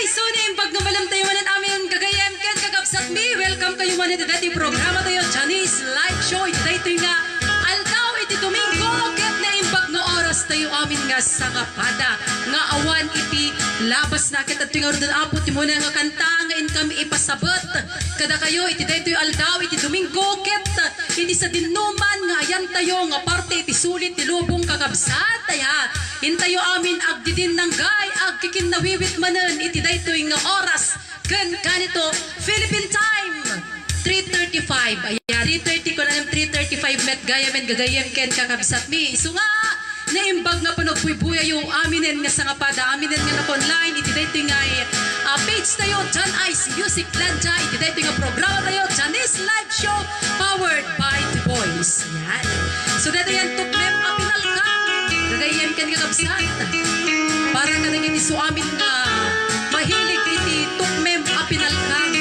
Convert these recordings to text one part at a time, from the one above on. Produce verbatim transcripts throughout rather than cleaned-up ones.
So, naimbag nga malamtayo manen amin, gagayyem ken kakabsatmi. Welcome kayo manen iti daytoy programa tayo, Janice Live Show. Iti daytoy nga aldaw iti Domingo, ket naimbag nga oras tayo amin nga sangapada nga awan iti labasna. Ket adtoy ngaruden, Apo, ti umuna nga kanta nga inkami ipasabet kadakayo iti daytoy aldaw iti Domingo, ket iti sadinoman nga ayantayo nga parte iti sulit ti lubong, kakabsat, aya, intayo amin agdidinnanggay, agkikinnawiwit manen iti daytoy nga oras ken kanito, Philippine Time, three thirty-five. Aya, three thirty, kunam three thirty-five met gayam, gagayyem ken kakabsatmi. Isu nga, naimbag nga panagbuybuyayyo aminen nga sangapada, aminen nga naka-online iti daytoy nga, ah, page tayo, John Ice Music Landia, iti daytoy nga programa tayo, Janice Live Show, powered by The Voice. Yan. So, daytoy yan, tukmem a pinalkang. Gagayyem ken kakabsat. Para kadagiti isu amin nga mahilig iti tukmem a pinalkang.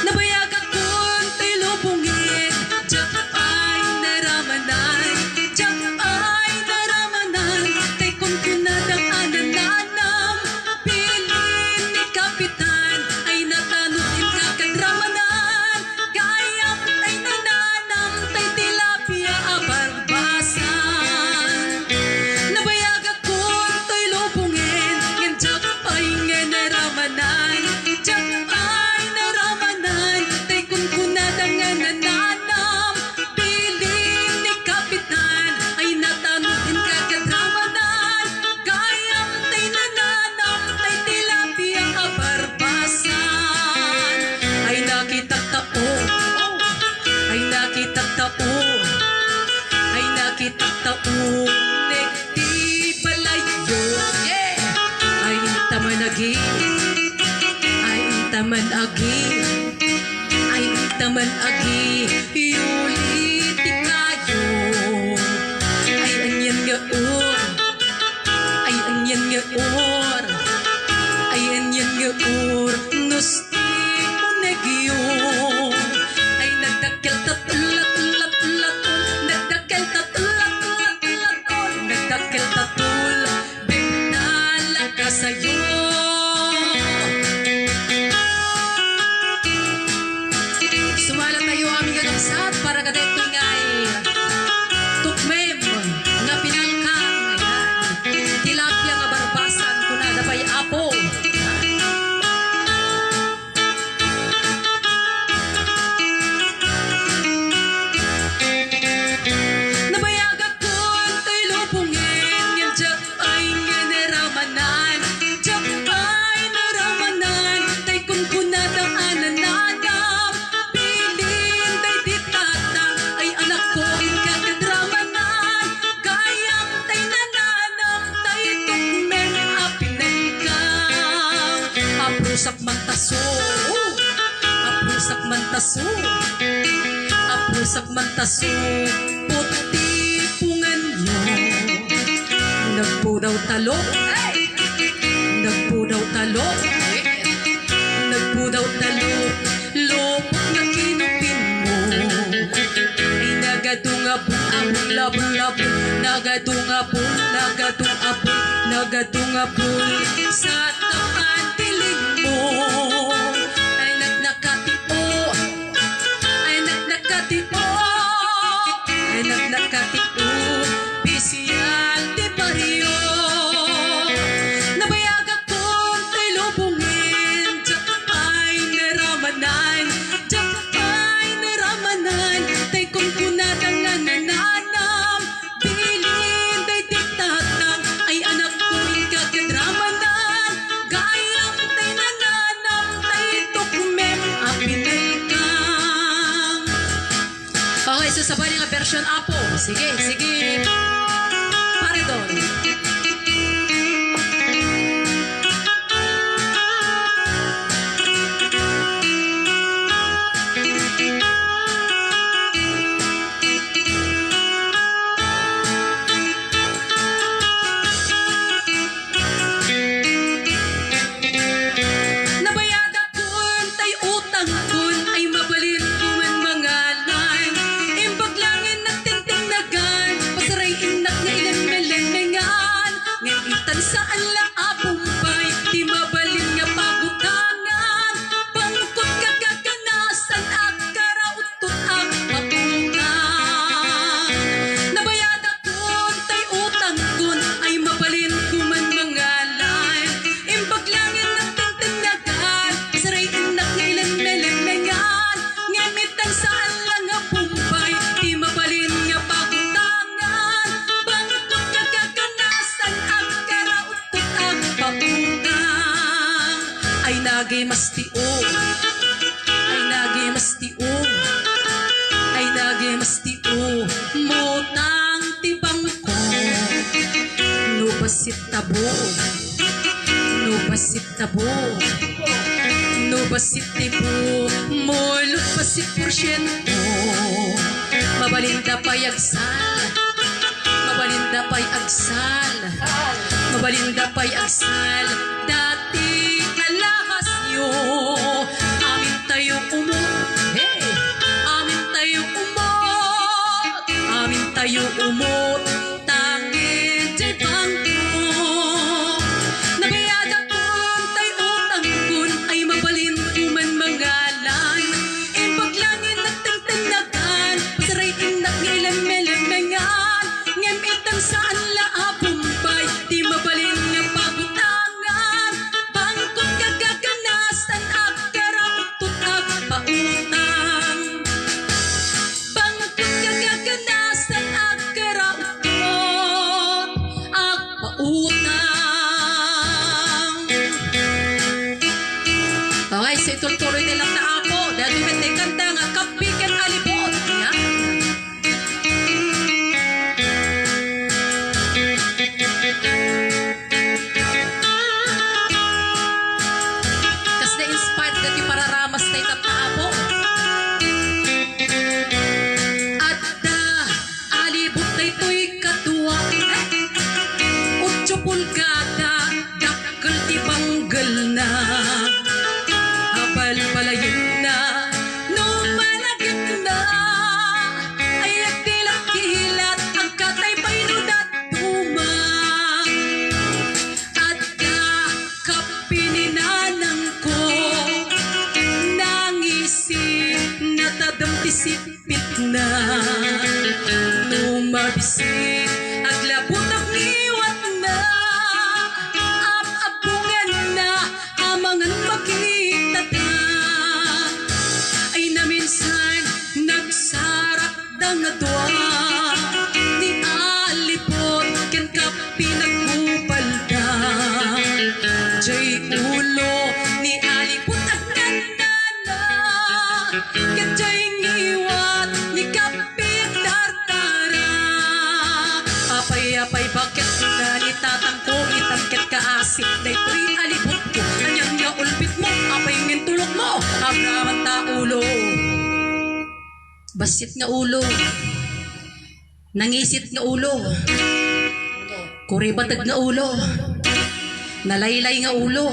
Nabayagakon toy lubongen, diak pay naramanan, diak pay naramanan, tay kunkunada a nananam, bilin ni Kapitan, ay natanod inka ket ramanan, gayam tay nananam, tay tilapia a barbasan. Nabayagakon toy lubongen, ngem diak pay nga naramanan, diak pay naramanan, tay kunkunada nga nananam, bilin ni Kapitan, ay natanod inka ket ramanan, gayam tay nananam, tay tilapia a barbasan. Ay nakitak tao, ay nakitak tao, ay nakitak tao, nek ti balayyo. Yeah! Ay inta man agi, ay inta man agi, ay inta man agi, yuli ti kayo. Ay anian nga or, ay anian nga or, ay anian nga or, no sti unegyo. Ay nagdakkel ta tullat, tullat, tullat, nagdakkel ta tullat, tullat, tullat, nagdakkel ta tul-, bigdala ka sayo. Sumala tayo, amin kakabsat, para kadaytoy ngay tukmem nga pinalkang, ayan. Tilapia nga barbasan, kunada pay, Apo. Nabayagakon toy lubongen, ngem diak pay nga naramanan, diak pay naramanan, tay kunkunada a nananam, bilin daydi tatang, ay anakko, inka ket ramanan, gayam tay nananam, tay tukmem a pinalkang. Aprusak mantaso, aprusak mantaso, aprusak mantaso, puti punganyo. Nagpudaw talok, hey! Nagpudaw talok, nagpudaw talok, lupot nga kinupin mo. Ay nagadu nga bul, abul, abul, abul, nagadu nga bul, nagadu abul, nagadu nga bul, sa tapan ti lingmo. Ay naknakatio, ay naknakatio, ay naknakatio, pisial ti barrio. Nabayagakon toy lubongen, diak pay naramanan, diak pay naramanan, tay kunkunada nga nananam, bilin daydi tatang, ay anakko, inka ket ramanan, gayam tay nananam, tay tukmem a pinalkang. Okay, so sabali nga version, Apo. Sige, sige. Pare Don. Nabayagakon tay utang Saan la a Bombay ti mabalin nga pagutangan. Bangkot ka gaganasan, agkarauttot, agpautang. Nabayadakon tay utangkon, ay mabalinko man mangalan. Imbag langin nagtentennagan, saray innak nga ilenmelenmengan. Ngem itan saan la nga Bombay ti mabalin nga pagutangan. Bangkot ka gaganasan, agkarauttot, agpautang. Ay nagimastio, ay nagimastio, ay nagimastio, mutang ti bangko. No bassit tabo, no bassit tabo, no bassit tibo, mulot bassit porsiento. Mabalinda pay agsal, mabalinda pay agsal, mabalinda pay agsal. Dati alahasyo, amintayo umot, hey, amintayo umot, amintayo umot. Tangin ti bangko. Nabayadakon tay utangkon, ay mabalinko man mangalan. Imbag langin nagtentennagan, saray innak nga ilenmelenmengan. Ngem itan saan la a Bombay ti mabalin nga pagutangan. Bangkot ka gaganasan, agkarauttot, agpautang. Bangkot ka gaganasan, agkarauttot, agpautang. Okay, so itultuloy na lang ta, Apo. Dahil may kanta nga Kapi ken Alibot. Yan. Kas na-inspired ka ti pararamas na itatta, Apo. Adda alibot daytoy kadua. Otso pulgada, dakkel ti banggelna. Abalbalayenna, no malagipna. Ay agkilat-kilat, agkatay pay no dat- Tuma. Adda kapi ni nanangko, nangisit, natadem ti sipitna. No mabisin, aglabut, agngiwatna, ap-abbunganna, amangan makitata. Ay naminsan, nagsarak da nga dua, ni Alibot ken Kapi nagkubalda. Jay ulo ni Alibot agnannana, ket jay ngiwat ni Kapi agtartara. Apay, apay, baket na ni tatangko, itan ket kaasip daytoy alibotko. Anian nga ulbitmo? Apay ngin tulokmo? Abraman ta ulo. Bassit nga ulo. Nangisit nga ulo. Kuribateg nga ulo. Nalaylay nga ulo.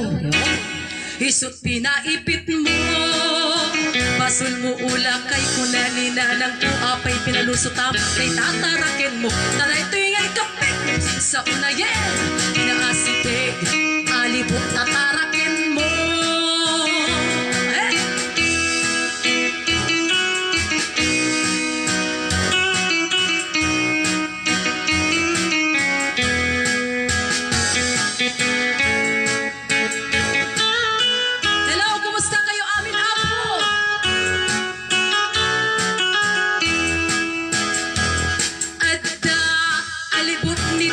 Isut pinaipitmo. Basolmo ulakay, kuna ni nanangko, apay pinalusotam, tay tatarakenmo. Ta daytoy nga ikapit. Sa unayen, pinaasipig. Alibot tatarakenmo. Eh? Hello, kumusta kayo amin, Apo? Adda alibot ni,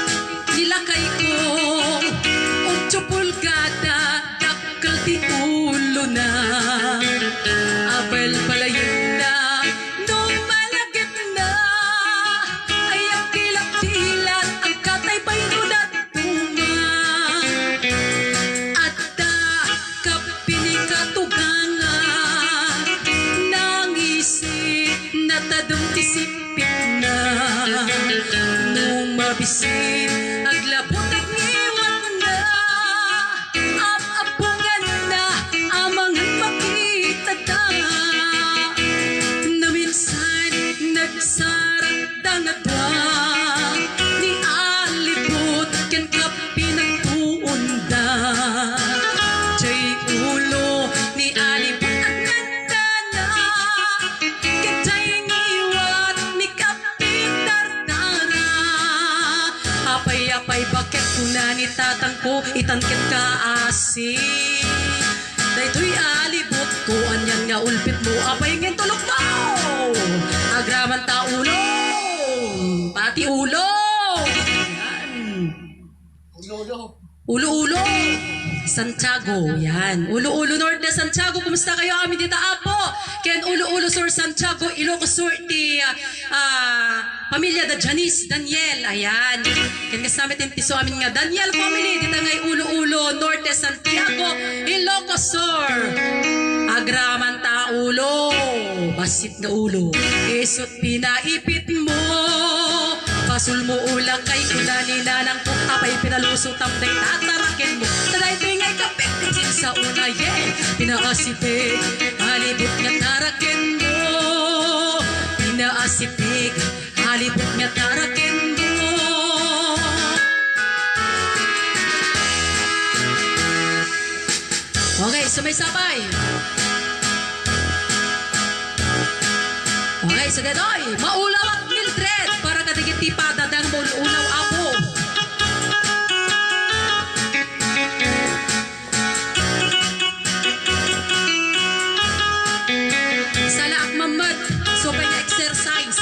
ni lakayko, otso pulgada, dakkel ti ulona. Abalbalayenna, no malagipna, ay agkilat-kilat, agkatay pay no dadduma. Adda kapi ni katuganga, nangisit, natadem ti sipitna. No mabisin, aglabut, agngiwatna, ap-abbunganna, amangan makitata. Naminsan, nagsarak da nga dua, ni Alibot ken Kapi, nagtu- Pay baket kuna ni tatangko, itan kenka asi. Daytoy a libutko, anian nga ulpitmo, apay ngem tulokmo? Agraman ta ulo. Pati ulo. Yan. Ulo-ulo. Santiago, yan. Ulo-ulo Norte, Santiago, kumusta kayo? Amin dita, Apo. Ken Ulo-ulo Sur, Santiago, Ilocos Sur, ti, ah, pamilya da Janice Daniel, ayan. Ken kasama ti, ti su amin nga Daniel family, dita ngay Ulo-ulo Norte, Santiago, Ilocos Sur. Agraman ta ulo, bassit nga ulo. Isut pinaipitmo. Basolmo o lakay, kuna ni nanangko, apay pinalusotam dayta tarakenmo. Ta daytoy ngay kappit, sa una, yeah. Pinaasipig, alibut nga tarakenmo. Pinaasipig, alibut nga tarakenmo. Okay, sabay-sabay. Okay, so daytoy, maulawak Mildred, para kadagiti padadang maul-ulaw, Apo. Salaak mammet, so pay nga exercise.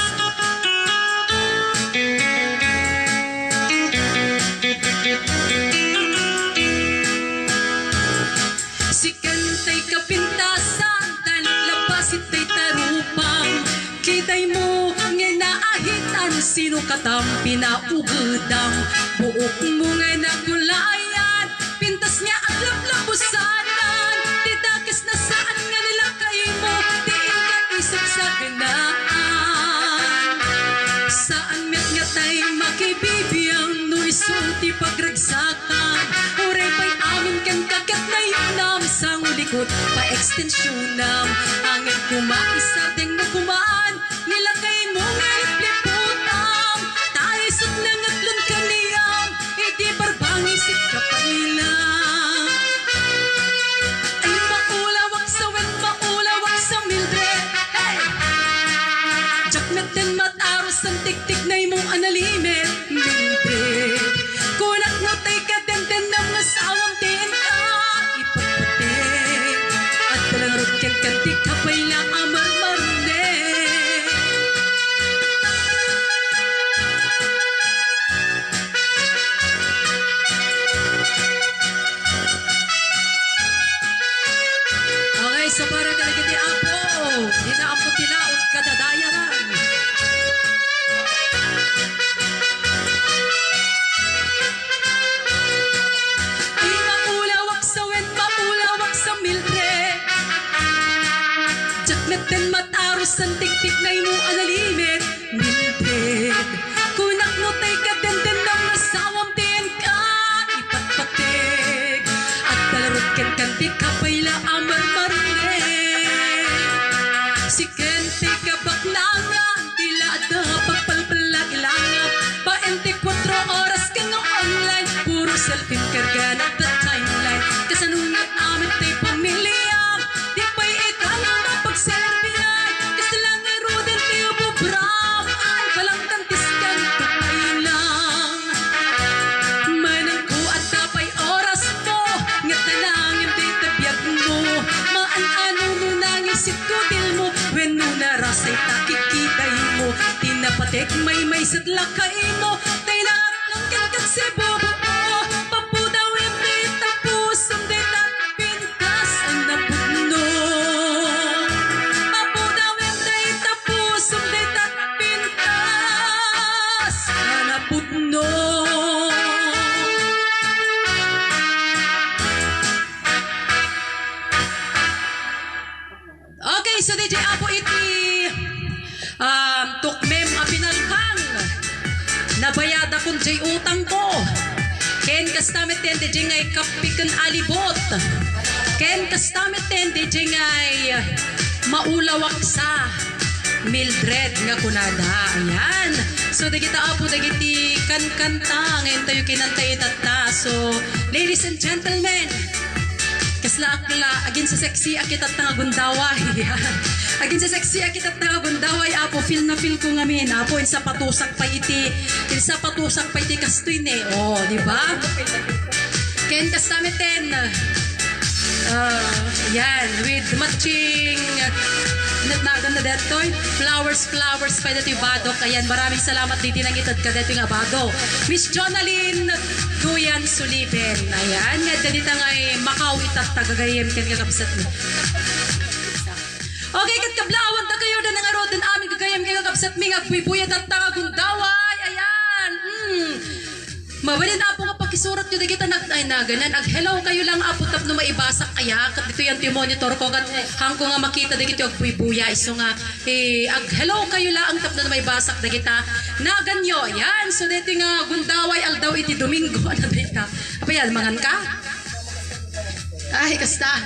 Sikan tay kapintasan, tan labasit tay tarupam. Kitaymo nga naahitan, sino katam pinaugedam. Buokmo nga nagulayan, pintas nga aglaplabusanan. Ti dakes na saan nga nilakaymo, ti inka isagsaganaan. Saan met nga tay makibibiang no isu ti pagragsak. Uray pay amin kenka ket nayunam, sangulikut pa-extensionam. Angin koma, isardengmo koman, nilakaymo nga lipliputam. Ta isut nga ngetlon kaniam, idi barbangisit ka pay lang. Ay, maulawak sa wen, maulawak sa Mildred. Hey! Diak met den mat-arus, san tiktiknaymo a nalimed, Mildred. Kunak no tay kadendennam nga sawam ti inka ipatpateg. Adda la ngarud kenka ti kabayla a marmarnek. Okay, so para kadagiti Apo, dina ammo ti laod kadadayanan. Ay, maulawak sa wen, maulawak sa Mildred. Diak met den mat-arus, san tiktiknaymo a nalimed, Mildred. Kunak no tay kadendennam nga sawam ti inka ipatpateg. Adda la ngarud kenka ti kabayla a marmarnek. Siken ti kabaknangan, ti lada pagpalpalagilanga. Baente kuatro oras ka nga online, puro cellphone karga na ta timeline. Kasano nga amin tay pamiliam, di pay ita nga mapagserbian. Kasta la ngaruden ti ubobram, ay, balangtan ti skanto pay lang. Manangko, adda pay orasmo, ngata nangem dayta biagmo. Maan-ano no nangisit kutilmo, wenno narasay ta kikitaymo. Ti napateg maymaysa ti lakaymo, tay naaklon kenka ti bubuo. Papudawem dayta pusam dayta pintas a napudno. Papudawem dayta pusam dayta pintas a napudno. Okay, so D J Apo iti, um, tukmem a pinalkang. Nabayadakon jay utangko. Ken kasta met ti D J ngay kappik ken alibut. Ken kasta met ti D J ngay maulawak sa Mildred nga kunada. Ayan. So, dagita Apo, dagiti kankanta nga intayo kinanta itatta. So, ladies and gentlemen, Sla akla, agin sa sexy akitatta nga gundaway. Agin sa sexy akitatta nga gundaway, Apo, feel na feel ko ngamin, Apo, insapatusak pay iti, insapatusak pay iti kastoy ne. Oh, di ba? Ken kasta met ten, ah, yan, with matching, natnagan na detoy. Flowers, flowers pay detoy badok. Ayan, maraming salamat ditoy nangited ka detoy nga badok. Miss Jonalyn Duyan Suliben. Ayan, nga dita nga makaw itatta gagayem ken kakabsat mi. Okay, ket kablaawan, dakayo da nangarod den amin gagayem ken kakabsat mi nga agbuybuya tatta nga gundaway. Ayan. Mm. Mabalin, Apo, nga pakisuratyo dagita nag-, ay, naganan. Ag-hello kayo lang, Apo, tapno maibasak aya. Ket ditoy ti monitor ko, ket hangko nga makita dagiti agbuybuya. Isu nga, eh, ag-hello kayo lang tapno maibasak dagita naganyo. Ayan. So, deti nga gundaway aldaw iti Domingo. Ano dayta? Apay, mangan ka? Ay, kasta.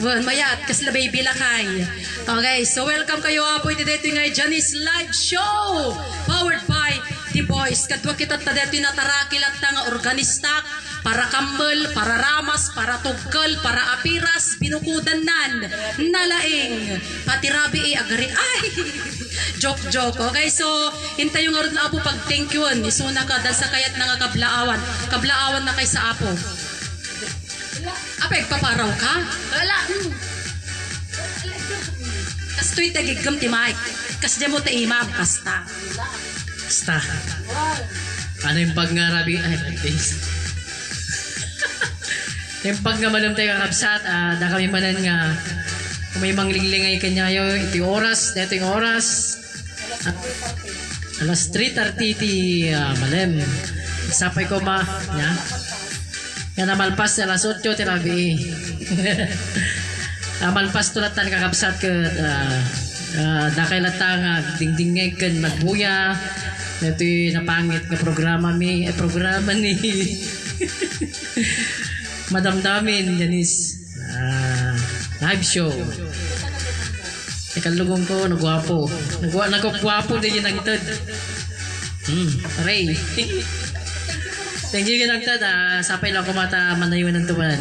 Wen, mayat, kasla baby lakay. Okay, so welcome kayo, Apo, iti daytoy nga Janice Live Show, powered by The Boys. Kadua kitatta daytoy natarakil atta nga organista, para kammel, para ramas, para tugkel, para apiras, binukudannan, nalaing, pati rabii, agari-, ay! Joke, joke. Okay, so, intayo ngarud, Apo, pag-thank you-en. Isuna ka, dal sa kayat na nga kablaawan. Kablaawan na kay sa Apo. Apay, agpaparaw ka? Wala. Hmm. Kastoy ti agiggem ti mic. Kasdiay mo ti imam, kasta. Kasta. Ano yung pag nga rabii? Ay, please. Yung pag nga malem tayo, kakabsat, ah, da kami manen nga may manglinglingaw kaniayo, iti oras, detoy nga oras. Alas three thirty ti, ah, malem. Sapay ko ma, nia? Nga namalpas ti alas otso ti rabii. Ah, malpas to latta, kakabsat, ket, ah, ah, dakay latta nga dingdingngeg ken nagbuya. Detoy napangit nga programa mi, eh, programa ni Madam Damin, Janice. Ah, live show. Ti kallugong ko, nagwapo. Nagwa-, nagwapo di ginagted. Hmm, aray. Thank you, ginagted. Ah, sapay lang ko mata manayunan tuman.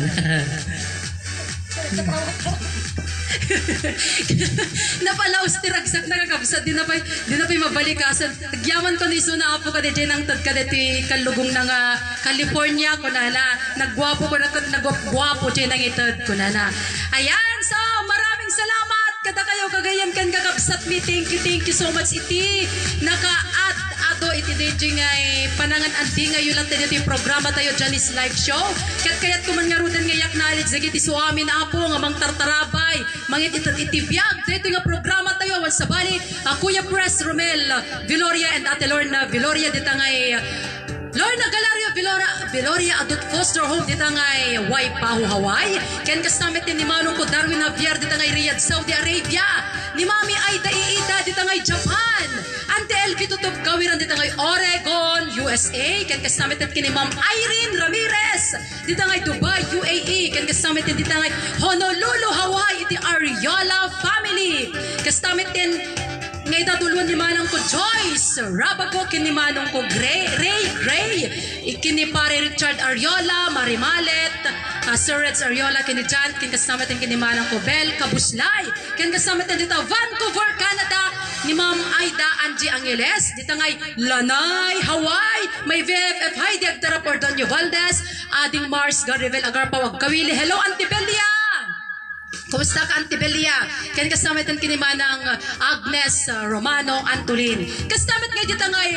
Napalaos ti ragsak na, kakabsat. Di na pay, di na pay mabalikasan. Agyaman ko ni isuna, Apo, kadaydiay nangted ka daytoy kallugong na nga California, kunana. Nagguapo, kuna, nagguapo, diay nangited, kunana. Ayan, so, maraming salamat kadakayo, gagayem ken kakabsat mi. Thank you, thank you so much iti nakaad-ado iti daydiay nga panangan-andingayo latta ditoy programa tayo, Janice Live Show. Ket kayat ko man ngaruden nga i-acknowledge dagiti suamin, Apo, nga mangtartarabay, mangited iti biag daytoy nga programa tayo. Awan sabali, a Kuya Pres Romel Viloria and Ate Lorna Viloria, dita ngay Lorna Galario Vilora-, Viloria adut foster home dita ngay Waipahu, Hawaii. Ken kasta met ni manong ko Darwin Javier dita ngay Riyadh, Saudi Arabia. Ni Mami Aida Iida dita ngay Japan. Ante Elvie Tutup Kawiran dita ngay Oregon, U S A. Ken kasta met ken ni Ma'am Irene Ramirez dita ngay Dubai, U A E. Ken kasta met dita ngay Honolulu, Hawaii, iti Ariola family. Kasta met ken nga ita tulon ni manang ko Joyce Rabago ken ni manong ko Gray, Ray, Gray. Ken ni Pare Richard Ariola, Marimalet, ah, Sir Reds Ariola, ken ni Jan, ken kasta met ken ni manang ko Bel Kabuslay. Ken kasta met dita Vancouver, Canada, ni Ma'am Aida Angie Angeles, dita ngay Lanai, Hawaii, may V F F Heidi Agtarap Ordonio Valdez, Ading Mars Garibel Agarpao Agkawili. Hello, Auntie Belia! Kumusta ka, Auntie Belia? Ken kasta met ken ni manang Agnes, uh, Romano Antolin. Kasta met ngay dita ngay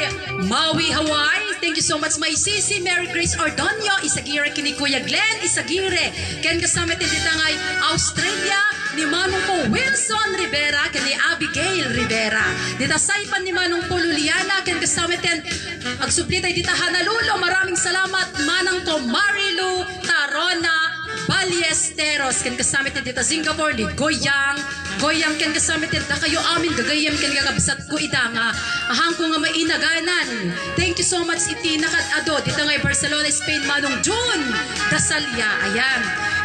Maui, Hawaii. Thank you so much, my sisi, Mary Grace Ordonio Isagire, ken ni Kuya Glenn Isagire. Ken kasta met dita ngay Australia, ni manong ko Wilson Rivera, ken ni Abigail Rivera. Dita Saipan ni manong ko Luliana, ken kasta met ken agsubli tayo dita Honolulu. Maraming salamat, manang ko Marilu Tarona Ballesteros, ken kasta met dita Singapore ni Goyang. Goyang, ken kasta met dakayo amin gagayem ken kakabsat ko ida nga ahanko nga mainaganan. Thank you so much iti nakaad-ado dita ngay Barcelona, Spain, manong June Dasalia. Ayan.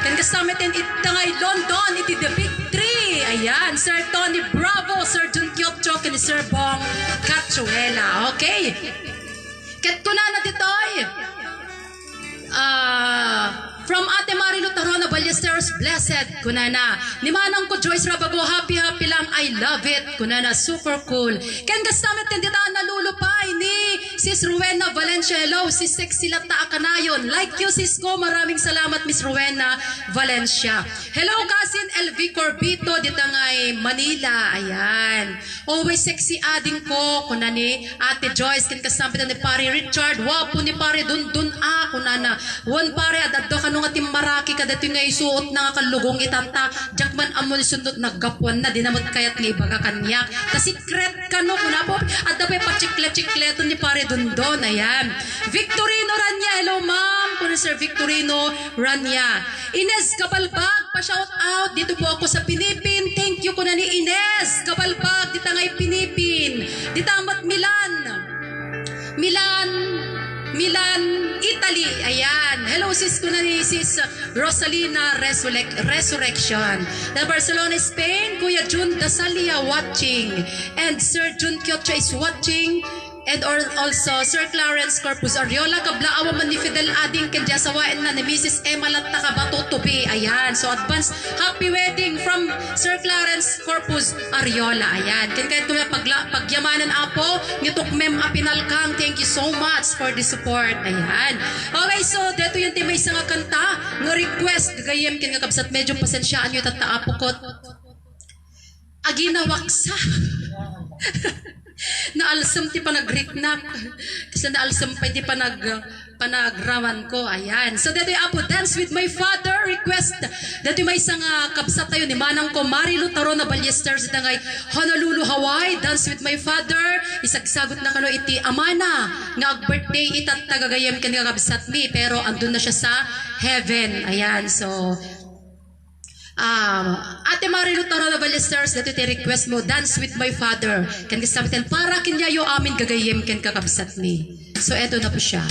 Ken kasta met dita ngay London iti The Big Three. Ayan. Sir Tony Bravo, Sir Jun Kyotcho, ken Sir Bong Cachuela. Okay. Ket kunana ditoy, ah, from Ate Marilu Tarona Ballesteros, Blessed, kunana. Ni manangko Joyce Rabago, "Happy, happy lang. I love it," kunana. Super cool. Ken kasta met ken dita a nalulupay ni Sis Rowena Valencia. Hello, sis, sexy latta a kanayon. Like you, sis ko. Maraming salamat, Miss Rowena Valencia. Hello, cousin L V Corbito, dita ngay Manila. Ayan. Always sexy adingko, kuna ni Ate Joyce, ken kasta met ni Pare Richard, "Wapo ni Pare Dondon, a," kunana. Wen, pare, ad-adda kano nga timmaraki kadatoy nga isuotna nga kallugong itanta. Diak man ammo ni sundot naggapuanna, dina met kayat nga ibaga kaniak. Ta secret kano, kuna po, adda pay pachikle-chikleten ni Pare Dondon, ayan. Victorino Rania, hello ma'am, kuna Sir Victorino Rania. Ines Gabalbag, pa-shout out, dito po ako sa Pinipin. Thank you, kuna ni Ines Gabalbag, dita ngay Pinipin. Dita met Milan. Milan, Milan, Italy. Ayan. Hello, sis, kuna ni Sis Rosalina Resurrec-, Resurrection. The Barcelona, Spain, Kuya Jun Dasalia watching. And Sir Jun Kyocha is watching. And al-, also, Sir Clarence Corpus Ariola, kabla awan man ni Fidel Ading, ken di asawaenna ni Missus Emma Latta Kabato Tubi. Ayan. So, advance happy wedding from Sir Clarence Corpus Ariola. Ayan. Ken kayat kami pagla-, pagyamanan, Apo, ni Tukmem a Pinalkang. Thank you so much for the support. Ayan. Okay, so, detoy ti maysa nga kanta nga request gagayyem ken nga kabsat. Medyo pasensiaanyo tatta, Apo ko. Aginawaksa. Naalsem ti panagriknak. Ken naalsem pay ti panag-, panagrawanko. Ayan. So, detoy, Apo, Dance with My Father request. Detoy maysa nga kabsattayo ni manangko, Marilu Tarona Ballester, dita ngay Honolulu, Hawaii. Dance with My Father. Isagsagutna kano iti amana nga ag-birthday itatta gagayyem ken nga kabsatmi. Pero andunna siya sa heaven. Ayan. So, Ah, Ate Marilu Tarona Ballesters, datoy ti request mo, Dance with My Father. Ken kasta met ken, para ken yayo amin gagayyem ken kakabsatmi. So, eto na po siya.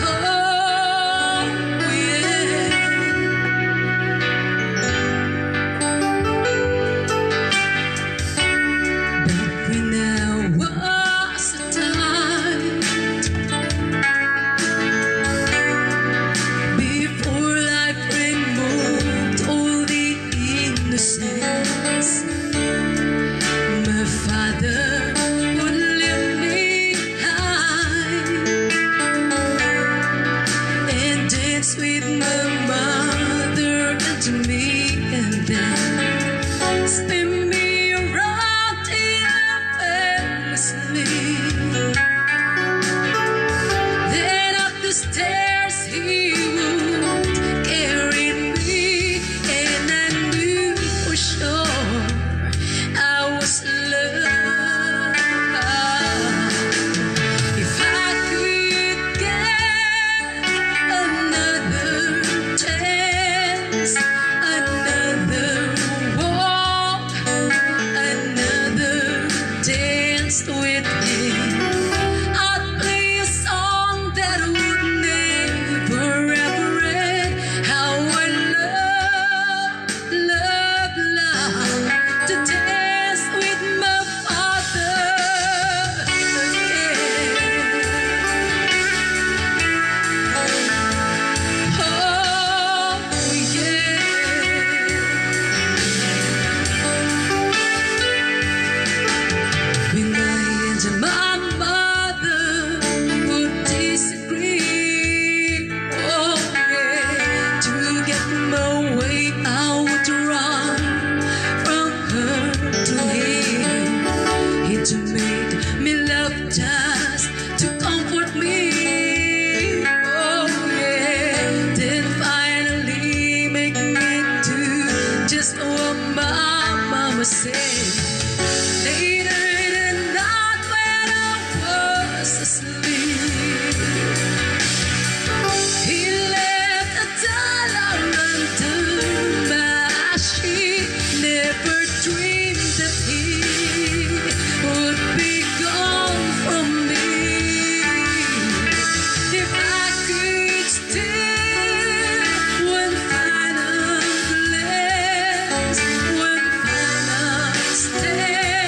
Oh, yeah. But when I was a child, before life removed all the innocence, my father would leave me high and dance with my mother and me, and then spin me around in a sleep. Then up the stairs he would carry me, and I knew for sure I was loved. If I could get another chance, another walk, another dance with him, I'd play a song that would never ever end. How I love, love, love to dance with my father again. Oh, yeah. When I and my mother would disagree, oh, yeah, to get my way, I would run from her to him. He'd make me laugh just to comfort me. Oh, yeah. Then finally make me do just what my mama said. Later in the night when I was asleep, he left a dollar under my sheet. Never dreamed that he would be gone from me. If I could steal one final glance, one final stare,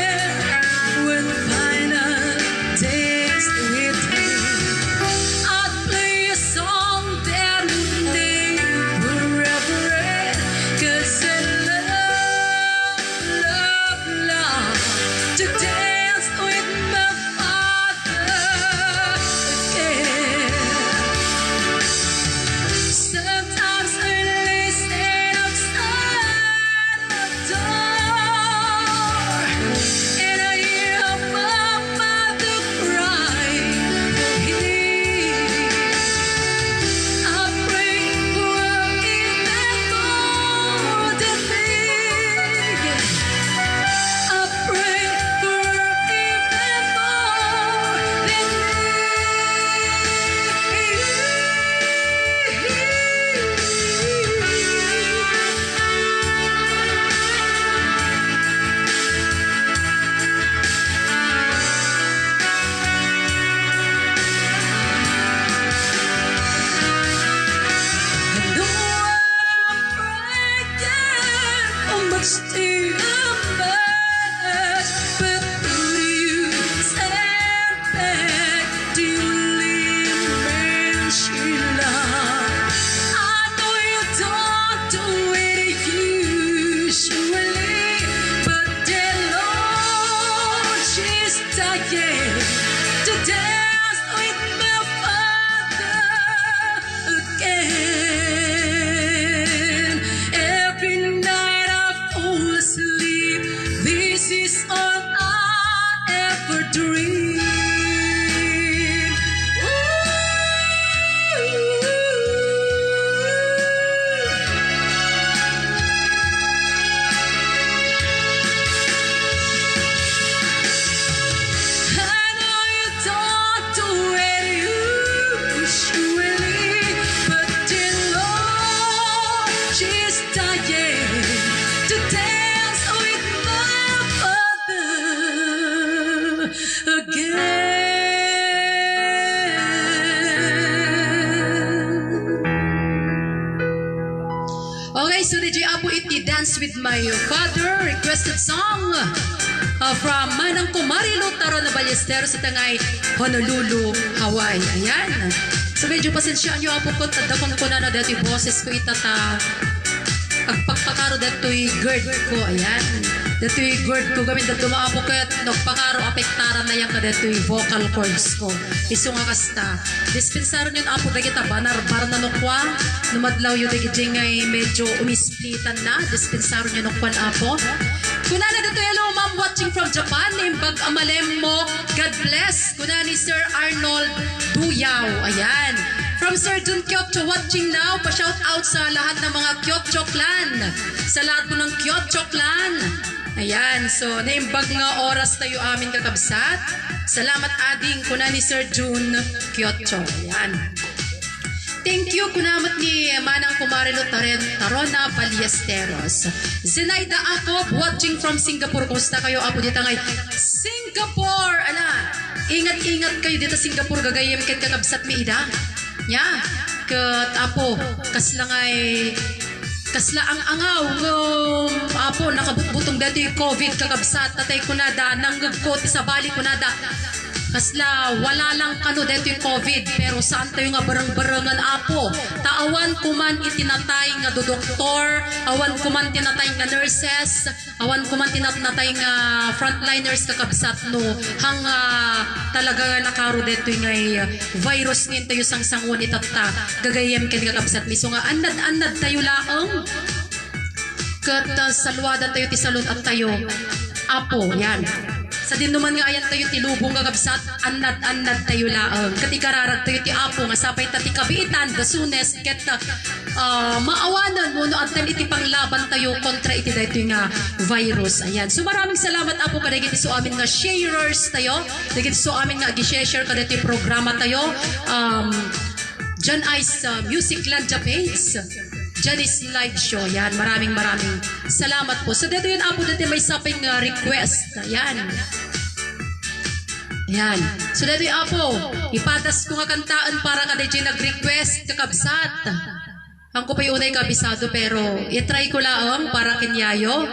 Stay in bed, but you send back to live, man, she love. I know you don't do it usually, but the Lord, she's dying to dance with my father again. Every night I fall asleep, this is all I ever dream. Ooh. I know you don't do it usually, but you know she's dying to dance with my father again. Okay, so D J Apo iti Dance with My Father, requested song, uh, from Manang Kumari Lutaro na Ballesteros, ita ngay Honolulu, Hawaii. Ayan. So medyo pasensyaan nyo, Apo, ko, tadda kun kunana dati boses ko ita ta agpakpakaro datoy GERD ko. Ayan. Datoy GERD ko, gamin dadduma, Apo, ket nagpakaro, apektaran na yan kadatoy vocal cords ko. Isu nga kasta. Dispensaron yon, Apo, dagita banar-bar na no kua, no madlaw yo dagiti ngay medyo umisplitan na, dispensaron yo no kuan, Apo. Kunana dito, "Hello, ma'am, watching from Japan, imbag a malemmo, God bless." Kuna ni Sir Arnold Duyaw, ayan. From Sir Jun Kyocho, watching now, pa-shout out sa lahat ng mga Kyocho clan, sa lahat po ng Kyocho clan. Ayan, so naimbag nga oras tayo amin, kakabsat. Salamat, ading, kuna ni Sir Jun Kyocho. Ayan. Thank you, kuna met ni Manang Kumari Lutaren Tarona Ballesteros. Zenaida Acob, watching from Singapore. Kumusta kayo, Apo, dita ngay Singapore? Ala, ingat-ingat kayo dita Singapore, gagayyem ken kakabsat mi ida. Ya, ket, Apo, kasla ngay Kasla ang-angaw ngem, Apo, nakabutbutong daytoy COVID, kakabsat, tatay kunada, nangngegko ti sabali kunada. Kasla wala lang kano daytoy COVID, pero saan tayo nga bereng-berengen, Apo. Ta awan kuman iti natay nga dodoktor, awan kuman ti natay nga nurses, awan kuman ti nat-, natay nga frontliners, kakabsat, no, hang, ah, talaga nga nakaro daytoy ngay virus nga intayo sangsanguan itatta, gagayyem ken kakabsat mi. So nga, annad-annad tayo laeng. Ket, ah, saluadan tayo ti salun-at tayo. Apo, yan. Sadinoman nga ayan tayo ti lubong, kakabsat, annad-annad tayo laeng. Ket ikararag tayo ti Apo nga sapay ta ti kabiitan, dasunes, ket, ah, ah, maawanan wenno addan iti panglaban tayo kontra iti daytoy nga virus. Ayan. So, maraming salamat, Apo, kadagiti isu amin nga sharers tayo, dagiti isu amin nga agi-share kadagiti programa tayo. Um, John Ice, uh, Music Landia page, Janice Live Show. Yan, maraming, maraming salamat po. So, daytoy, Apo, daytoy maysa pay nga request. Yan. Yan. So, daytoy, Apo, ipadas ko nga kantaen para kadaydiay nag-request, kakabsat. Haanko pay unay kabisado, pero i-try ko laeng para ken yayo.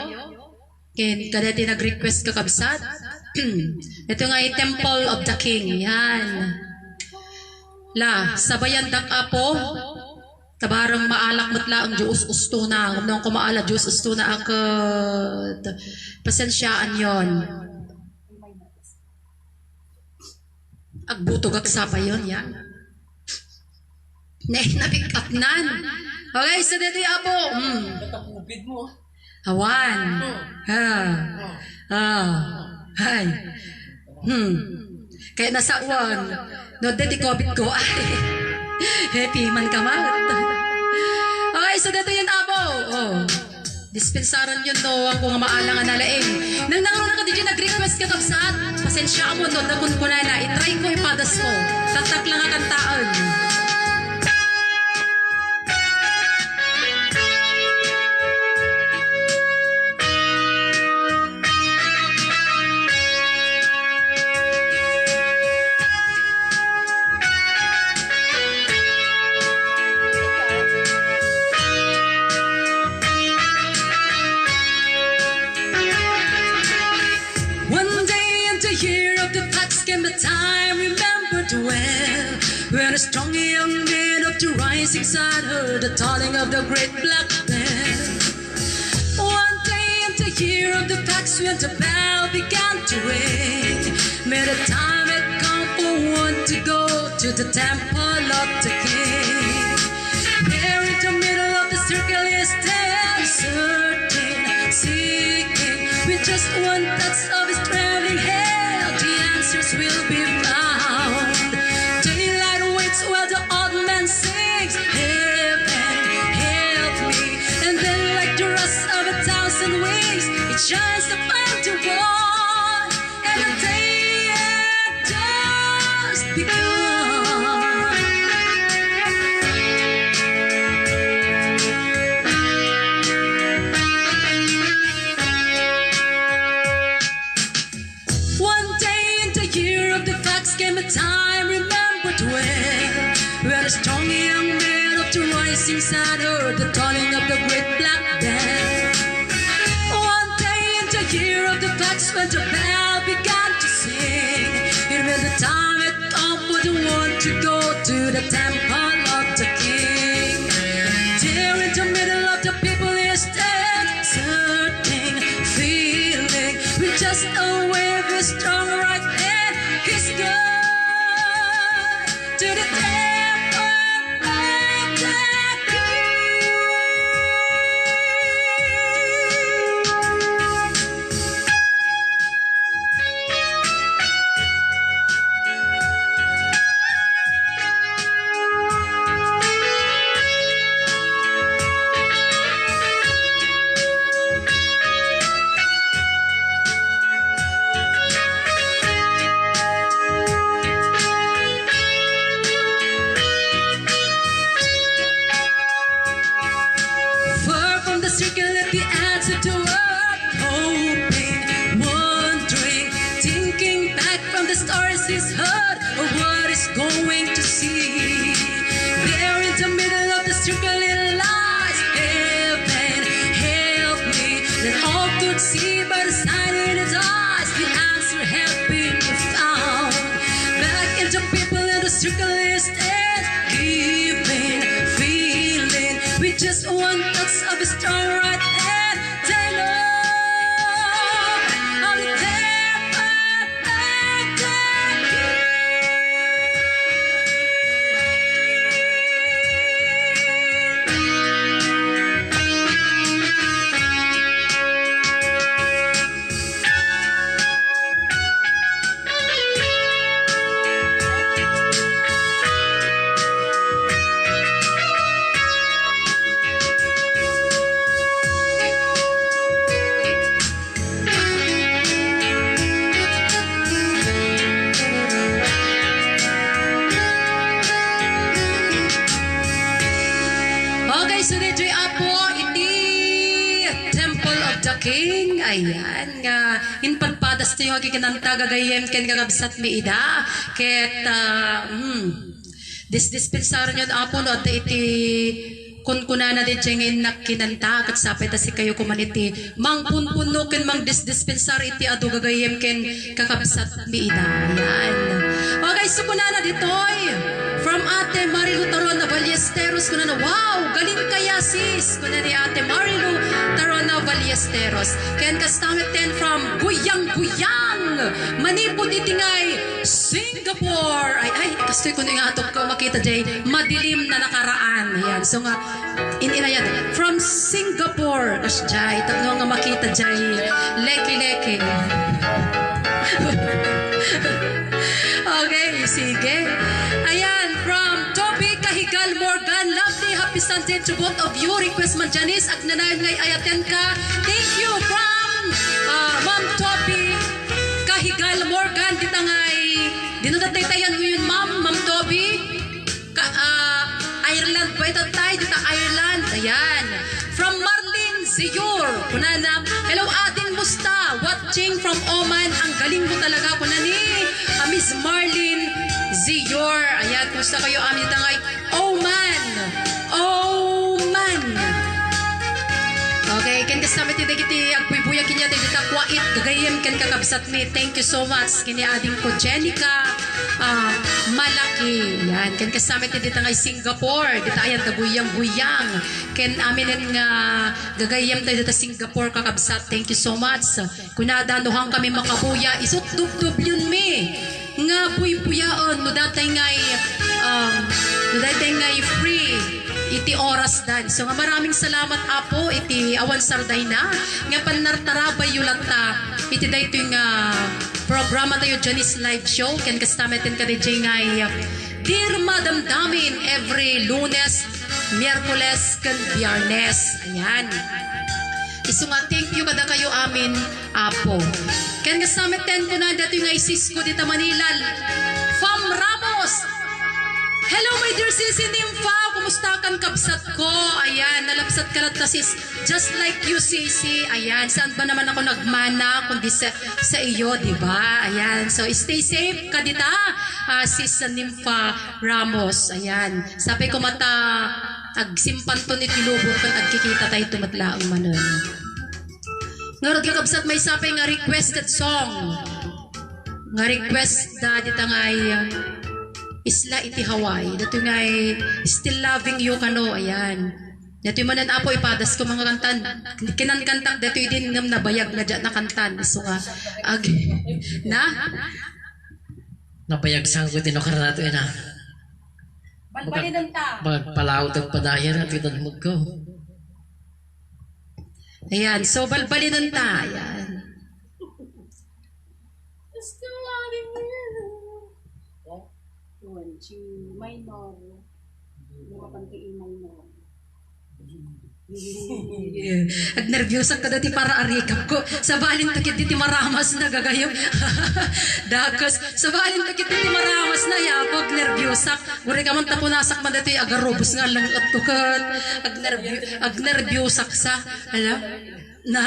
Ken kadaydiay nag-request, kakabsat. Ito nga, Temple of the King. Yan. La, sabayandak, Apo. Tabareng maalak met laeng, Diyos ustona. Ngem no kumaala, Diyos ustona a ket pasensiaan yon. Agbutogak sapay yon, yan. Ne, na-pick up nan. Okay, so daytoy, Apo. Mm. Awan. Ah. Ah. Hay. Hmm. Kaya nasawan. No, deti COVID ko. Ay. Happy man ka, Mat. Okay, so daytoy yon, Apo. Oh. Dispensaran yon, no, haanko nga maalang a nalaing. Nang nangruna kadaydiay nag-request, kakabsat, pasensiaam no, adda kunkunana, i-try ko, ipadas ko. Tatta lang a kantaen. A strong young man of the rising sun heard the tolling of the great black bell. One day in the year of the fox, when the bell began to ring, may the time had come for one to go to the temple of the king. There in the middle of the circle he stands, searching, seeking, with just one touch of his trembling hand, the answers will be found. Daylight waits while the old man sings, "Heaven, help me." And then, like the rush of a thousand wings, it shines upon the world, and the day had just begun. One day in the year of the fox came a time remembered well, when a strong young man of the rising sun heard the tolling of the great black bell. One day in the year of the fox, when the bell began to sing, it was the time had come for the one to go to the temple of the king. There in the middle of the people he stands, searching, feeling, with just a wave his strong right hand, he's gone to the temple of the king. Far from the circle at the edge of the world, hoping, wondering, thinking back from the stories he's heard of what he's going to see. There in the middle of the circle it lies. Heaven, help me. Then all could see by the sign in his eyes, the answer had been found. Back in the people in the circle is dead, giving, feeling, with just one touch of his strong right hand, they know how to take back the king. Okay, so daytoy, Apo, iti Temple of the King. Ayan, nga, impadpadas tayo nga kikinanta gagayyem ken kakabsatmi ida. Ket, ah, hmm, disdispensaryon, Apo, no adda iti kunkunana daydiay nga innak kinanta, ket sapay ta sikayo koma iti mangpunpunno ken mangdisdispensar iti adu gagayyem ken kakabsatmi ida. Ayan. Okay, so kunana ditoy, from Ate Marilu Tarona Ballesteros, kunana, "Wow, galing kaya, sis?" Kuna ni Ate Marilu Tarona Ballesteros. Ken kasta met ten from Guyang-Guyang, manipud iti ngay Singapore. Ay, ay, kastoy kuno nga atok ko makita jay madilim na nakaraan. Ayan, so nga, in, inayat, from Singapore, kasjay, tapno nga makita jay leki-leki. Okay, sige. Ayan, from Toby Kahigal Morgan, lovely, happy Sunday to both of you. Request man, Janice, agnanayon nga ay-ayatenka. Thank you from, ah, Ma'am Toby Kahigal Morgan, dita ngay, dino daytayan ngayon, Ma'am, Ma'am Toby. Ka-, ah, Ireland po ita tay, dita Ireland. Ayan. From Marlene Zior. Kunana, "Hello, ading, musta? Watching from Oman. Ang galing mo talaga," kuna ni, ah, Miss Marlene Zior. Ayan, kumusta kayo, amin, dita ngay Oman. Oman. Okay, ken Kasama ti dagiti agbuybuya kaniak dagita kuwait gagayyem ken kakabsatmi. Thank you so much. Kini adingko Jenica, ah, Malaki. Yan. Ken kasama ti dita nga Singapore. Dita ayan da guyang-guyang. Ken aminen nga gagayyem tayo dita Singapore kakabsat. Thank you so much. Kunada, no, haan kami makabuya, isut dubdubionmi nga buybuyaen no datay ngay, um, no datay ngay free iti oras dan. So nga maraming salamat, Apo, iti awan sardayna nga pannartarabayyo latta iti daytoy nga programa tayo, Janice Live Show, ken kasta met ken kadaydiay ngay Dear Madam Damin, every Lunes, Miyerkules, ken Biyernes. Ayan. Isu nga, thank you kadakayo amin, Apo. Ken kasta met ten kuna datoy nga isis ko dita Manila, Fam Ramos. Hello, my dear Sisi Nympha. Kumusta kan kabsat ko? Ayan, nalabsat ka latta, sis. Just like you, Sisi. Ayan, saan ba naman ako nagmana kundi sa, sa iyo, di ba? Ayan, so stay safe ka dita, ah, sis Nympha Ramos. Ayan, sapay ko met ta agsimpanton iti lubong ken agkikita tayo met laeng manen. Ngarud, kakabsat, maysa pay nga requested song. Nga request da dita ngay Isla iti Hawaii. Datoy ngay Still Loving You kano, ayan. Datoy manen, Apo, ipadas ko mga kantan. Kinankantak datoy din ngem nabayag nga diak nakantan. Isu nga, ag-, na? Nabayag sangko ti no kararato ina. Balbalinen ta. Magpalautag padayan at itanmag ko. Ayan, so balbalinen ta. Ayan. One, G minor. Mura pang ti E minor. Agnerbiyosak kada ti para arikap ko. Sabalin to kit ti maramas na gagayo. Dakes. Sabalin to kit ti maramas na, yapag nerbiyosak. Uri ka man tapunasak man dati agarubos nga lang at kukat. Agnerbi-, agnerbiyosak sa. Ala? Na?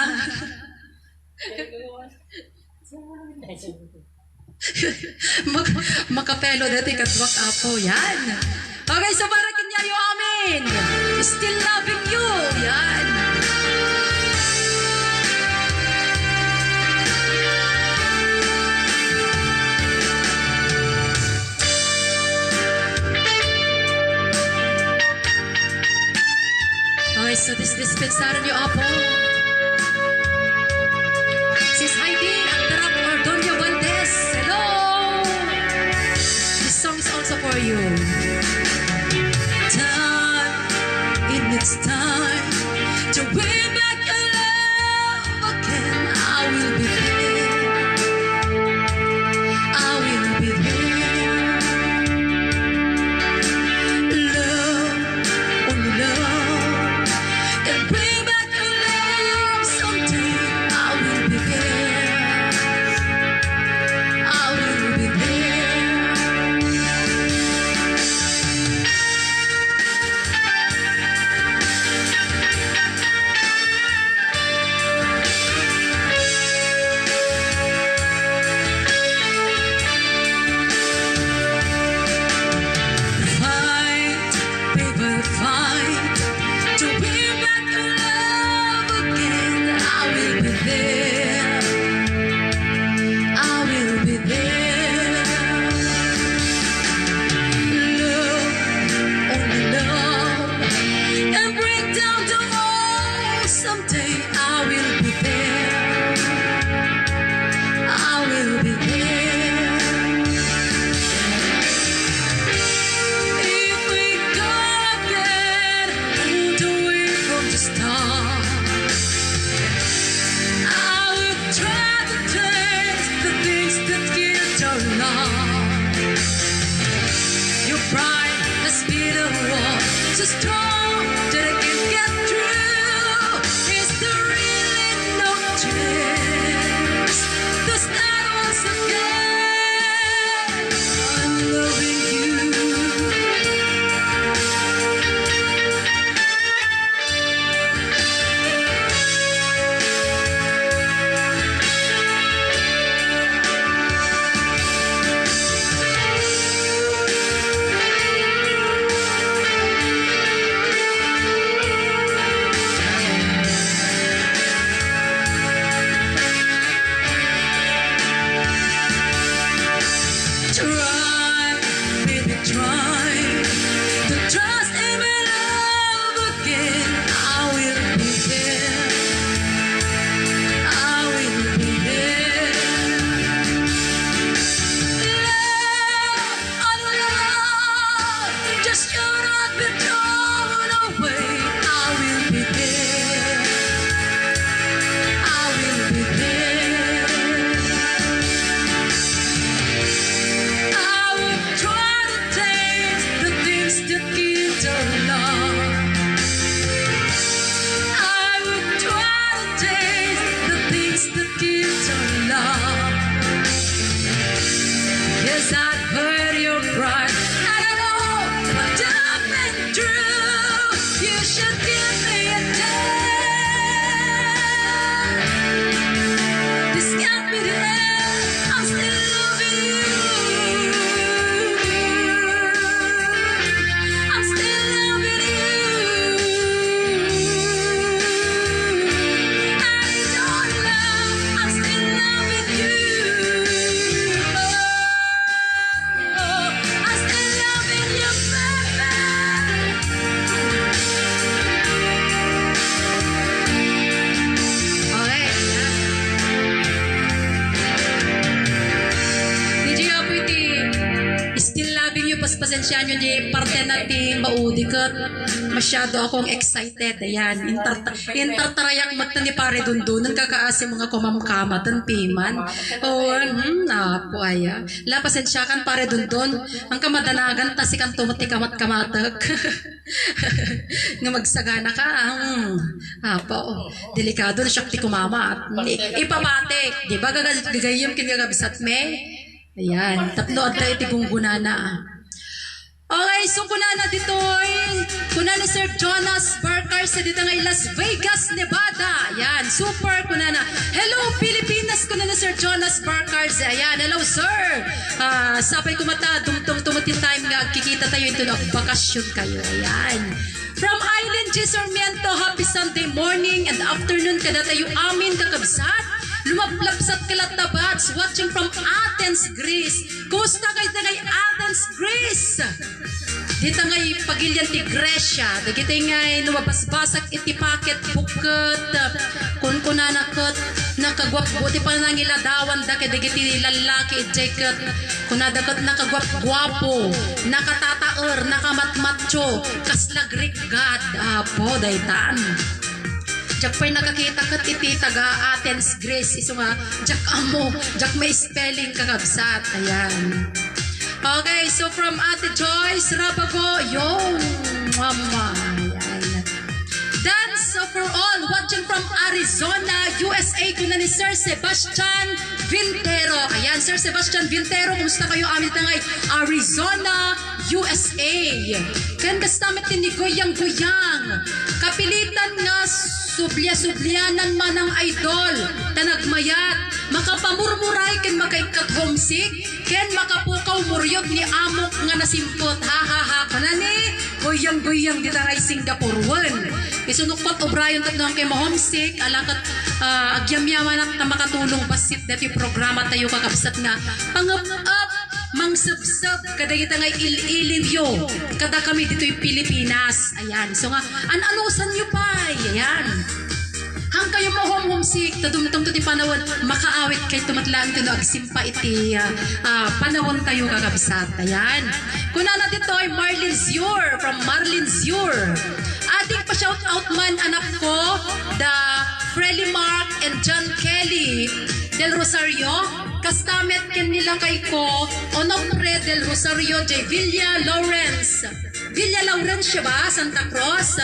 Mak-, makapelo dati kaduak, Apo. Yan. Okay, so para kaniayo amin. Still loving you. Yan. Okay, so disdispensaren niyo, Apo. Sis Heidi Agdarap or Doña Valdez, hello! This song is also for you. Time, it needs time love. Yes, I've heard your cry. And I know what you've been through. You should give me a chance. This can't be the end. I'm still loving you. I'm still loving you. And in your love, I'm still loving you. Oh, I'm still loving you, baby. Okay. Did you have pretty? Still loving you, paspasensiaanyo, di parte na ti maudi ket masyado akong excited. Ayan, intarta-, intartarayak met ni Pare Dundun, nang kakaasi mga kumamkama, tan piman. Oh, hmm, apo, aya. La, pasensiakan, Pare Dundun, ang kamadanagan, ta sikanto met ti kamat-kamatek. Nga magsagana ka, ah, hmm. Apo, delikado na siak ti kumama. Ni, ipapatik, di ba, gaga-, gagayyem ken gagabsat mi? Ayan, tapno adda iti gunggunana. Okay, so kunana ditoy, kuna ni Sir Jonas Barkars, dita nga Las Vegas, Nevada. Ayan, super, kunana. "Hello, Pilipinas," kuna ni Sir Jonas Barkars. Ayan, hello, sir. Ah, sapay kumata, dumtong tumati time nga agkikita tayo, into na bakasyon kayo. Ayan. From Aileen G. Sarmiento, happy Sunday morning and afternoon kadatayo amin, kakabsat. Lumablabsat ka latta, Bats, watching from Athens, Greece. Kumusta kayo dagay Athens, Greece? Dita ngay pagilian ti Grecia, dagiti ngay no mabasbasak iti paket bukket, kunkunana ket nakaguapguapo ti panangiladawan da kadagiti lallaki idiay ket kunada ket nakaguapguapo, nakatataer, nakamatmatcho, kasla Greek god, apo, daytan. Diak pay nakakita ket iti taga Athens, Greece, isu nga diak ammo, diak ma-spelling, kakabsat. Ayan. Okay, so from Ate Joyce Rabago, yo, mama. Ayan. Dance for all, watching from Arizona, U S A, kuna ni Sir Sebastian Vintero. Ayan, Sir Sebastian Vintero, kumusta kayo? Amin tangay, Arizona, U S A. Ken kasta met ti ni Goyang Goyang. Kapilitan nga sublia-sublianan manang idol. Ta nagmayat. Makapamurmuray ken makaikkat homesick. Ken makapukaw muriot ni amok nga nasimpot. Ha, ha, ha. Kuna ni Goyang Goyang dita ngay Singapore. Wen. Isu nuppat obrayon tapno kay ma-homesick. Ala ket, ah, agyamyamanak ta makatulong bassit dati programa tayo kakabsat nga pangep-ep mangsebseb kadagita nga il-iliwyo kadakami ditoy Pilipinas. Ayan. So nga, an-anusanyo pay. Ayan. Hangkayo ma-hom-, homesick, ta dumtengto ti panawen, makaawit kayto met laeng ti no agsimpa iti, ah, ah, panawen tayo, kakabsat. Ayan. Kunana ditoy, Marlene Zior, from Marlene Zior. Adik pa shout out man, anak ko, da Freddie Mark and John Kelly del Rosario. Kasta met ken ni lakay ko, Onofre del Rosario, J. Villa Lawrence. Villa Laurencia ba? Santa Cruz?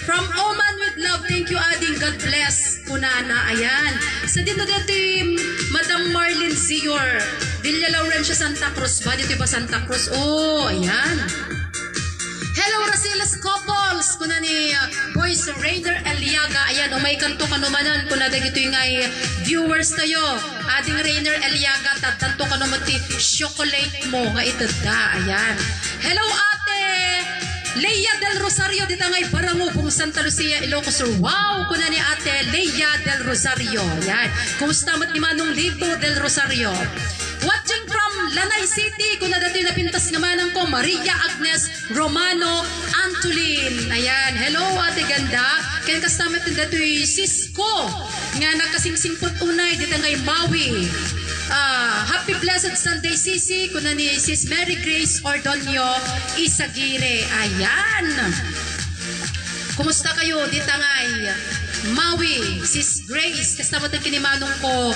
From Oman with love. Thank you, Ading. God bless. Kunana, ayan. Sa dito, dito, Madam Marlene Zior. Villa Laurencia, Santa Cruz ba? Dito ba Santa Cruz? Oh, ayan. Hello, Rasiles couples. Kuna ni, uh, Boys Rainer Eliaga. Ayan, umay kanto kanumanan. Kuna dagito yung ngay viewers tayo. Ading Rainer Eliaga, tadtanto kano met ti chocolate mo nga itedda. Ayan. Hello, Ate Leia del Rosario, dita ngay Barangubong, Santa Lucia, Ilocos Sur. Wow, kuna ni Ate Leia del Rosario. Ayan. Kumusta met ni Manong Lito del Rosario? Watching from Lanay City, kuna dati napintas nga manang ko, Maria Agnes Romano Antolin. Ayan. Hello, Ate Ganda. Ken kasta met datoy sis ko nga nakasingsingpet unay dita ngay Maui. Ah, happy blessed Sunday, Sisi, kuna ni Sis Mary Grace Ordonio Isagire. Ayan. Kumusta kayo dita ngay Maui, Sis Grace? Kasta met ken ni manong ko,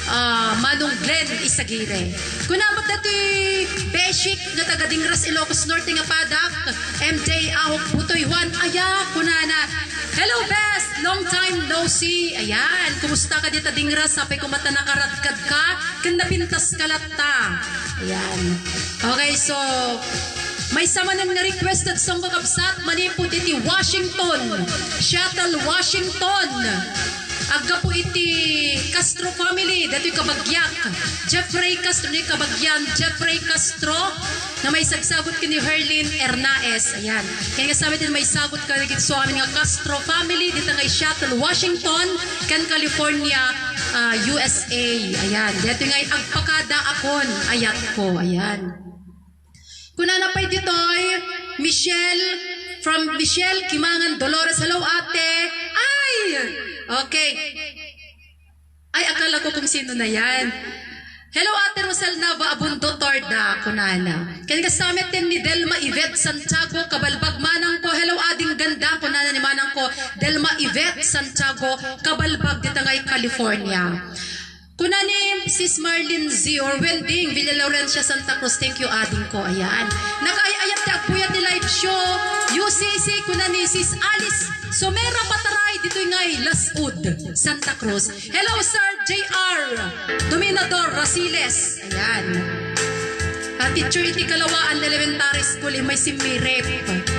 ah, Manong Glenn Isagire. Kuna met datoy Beshik nga taga Dingras, Ilocos Norte nga padak, M J Ahok Butoy Juan. Aya, kunana. Hello, best! Long time no see. Ayan, kumusta ka dita dingra? Sapay ko mata nakaradkad ka, ken napintas ka latta. Ayan. Okay, so, maysa manen nga requested song, kakabsat, manipud iti Washington, Seattle, Washington. Aggapu iti Castro family, datoy kabagiak. Jeffrey Castro, ni kabagian, Jeffrey Castro, nga maisagsagut ken ni Herlin Hernaez. Ayan. Ken kasama ti maisaggut kadagiti amin nga Castro family, dita nga Seattle, Washington, ken California, ah, U S A. Ayan. Datoy nga agpakada akon, ayatko. Ayan. Kunana pay ditoy, Michelle, from Michelle Kimangan Dolores. Hello, ate. Ay! Okay. Ay, akala ko kung sino na yan. Hello, Ate Rosel Nava Abundo Torda, kunana. Ken kasama ten ni Delma Yvette Santiago, kabalbag manang ko. Hello, ading ganda, kunana ni manang ko, Delma Yvette Santiago, kabalbag dita ngay California. Kuna ni Sis Marlene Z or Wending Villalorencia Santa Cruz, thank you, ading ko. Ayan. Nakaay-ayat ti agpuyat ti live show. U C C, kuna ni Sis Alice Somera Pataray, ditoy ngay Lasud, Santa Cruz. Hello, Sir J R Dominador Rasiles. Ayan. Ah, teacher iti Kalawaan Elementary School, immay simmirip.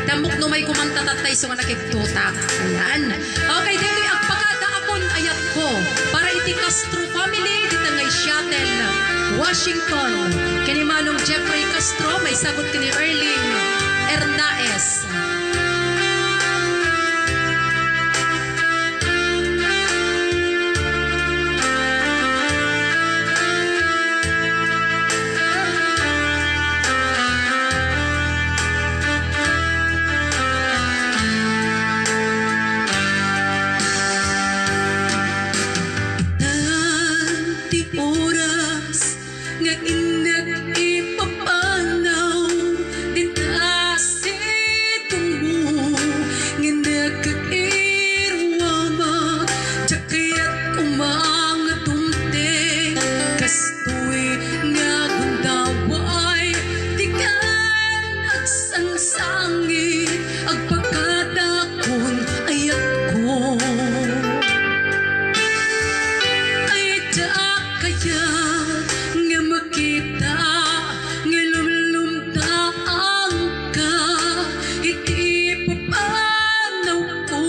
Tamok no may kumanta tattay so nga nakigtutak. Ayan. Okay, ditoy agpakada akon ayatko para iti Castro family, dita ngay Seattle, Washington. Ken ni Manong Jeffrey Castro, maisaggut ken ni Erling Hernaez. Itan ti oras nga innak ipapanaw dita sidongmo, nga nagkakairuamak, diak kayat koma nga dumteng kastoy nga gundaway, dikan agsangsangit, agpakadakon ayatko. Ay, diak kayat nga makita nga lumlumtaangka iti papanawko,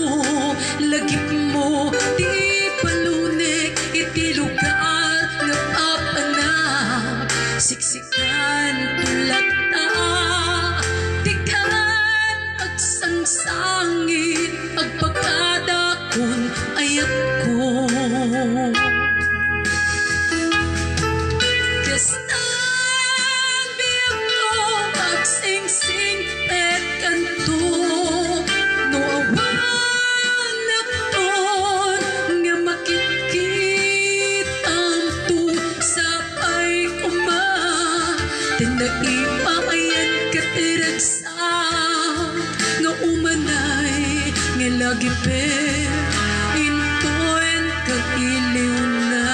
lagipmo ti palunek iti lugar nga papanam. Siksikanto latta, dikan agsangsangit, agpakadakon ayatko. Kastan biagko agsingsingpet kanto, no awan nakton nga makitkitamto, sapay koma, ta naipayan ket ragsak nga umanay nga lagipem intoen kailiwna.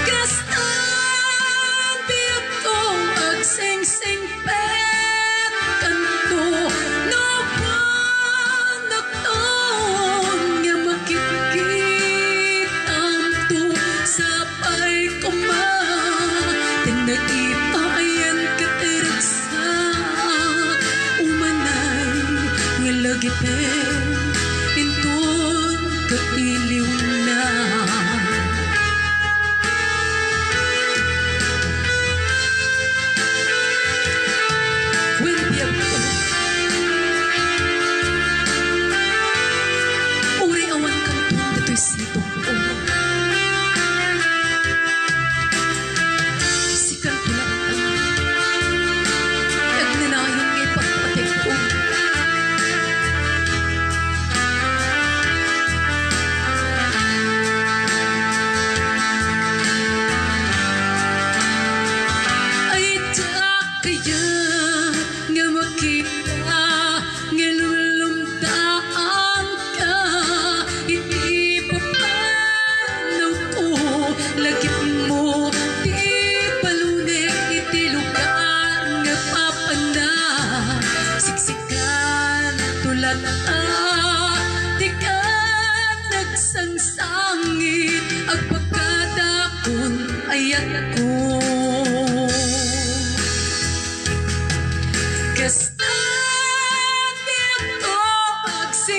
Kastan biagko agsingsingpet kanto, no awan nakton nga makitkitamto, sapay koma, ta naipayan ket ragsak, umanay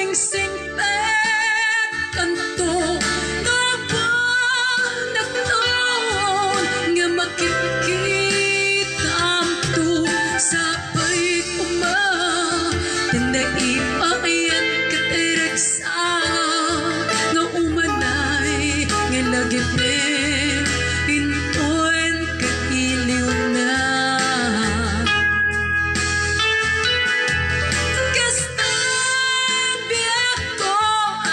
Singpetkanto, no banakton nga makitkitamto, sapay koma, ta naipaayat ket ragsak nga umanay nga lagipen inton ket iliwna. Kasta biagko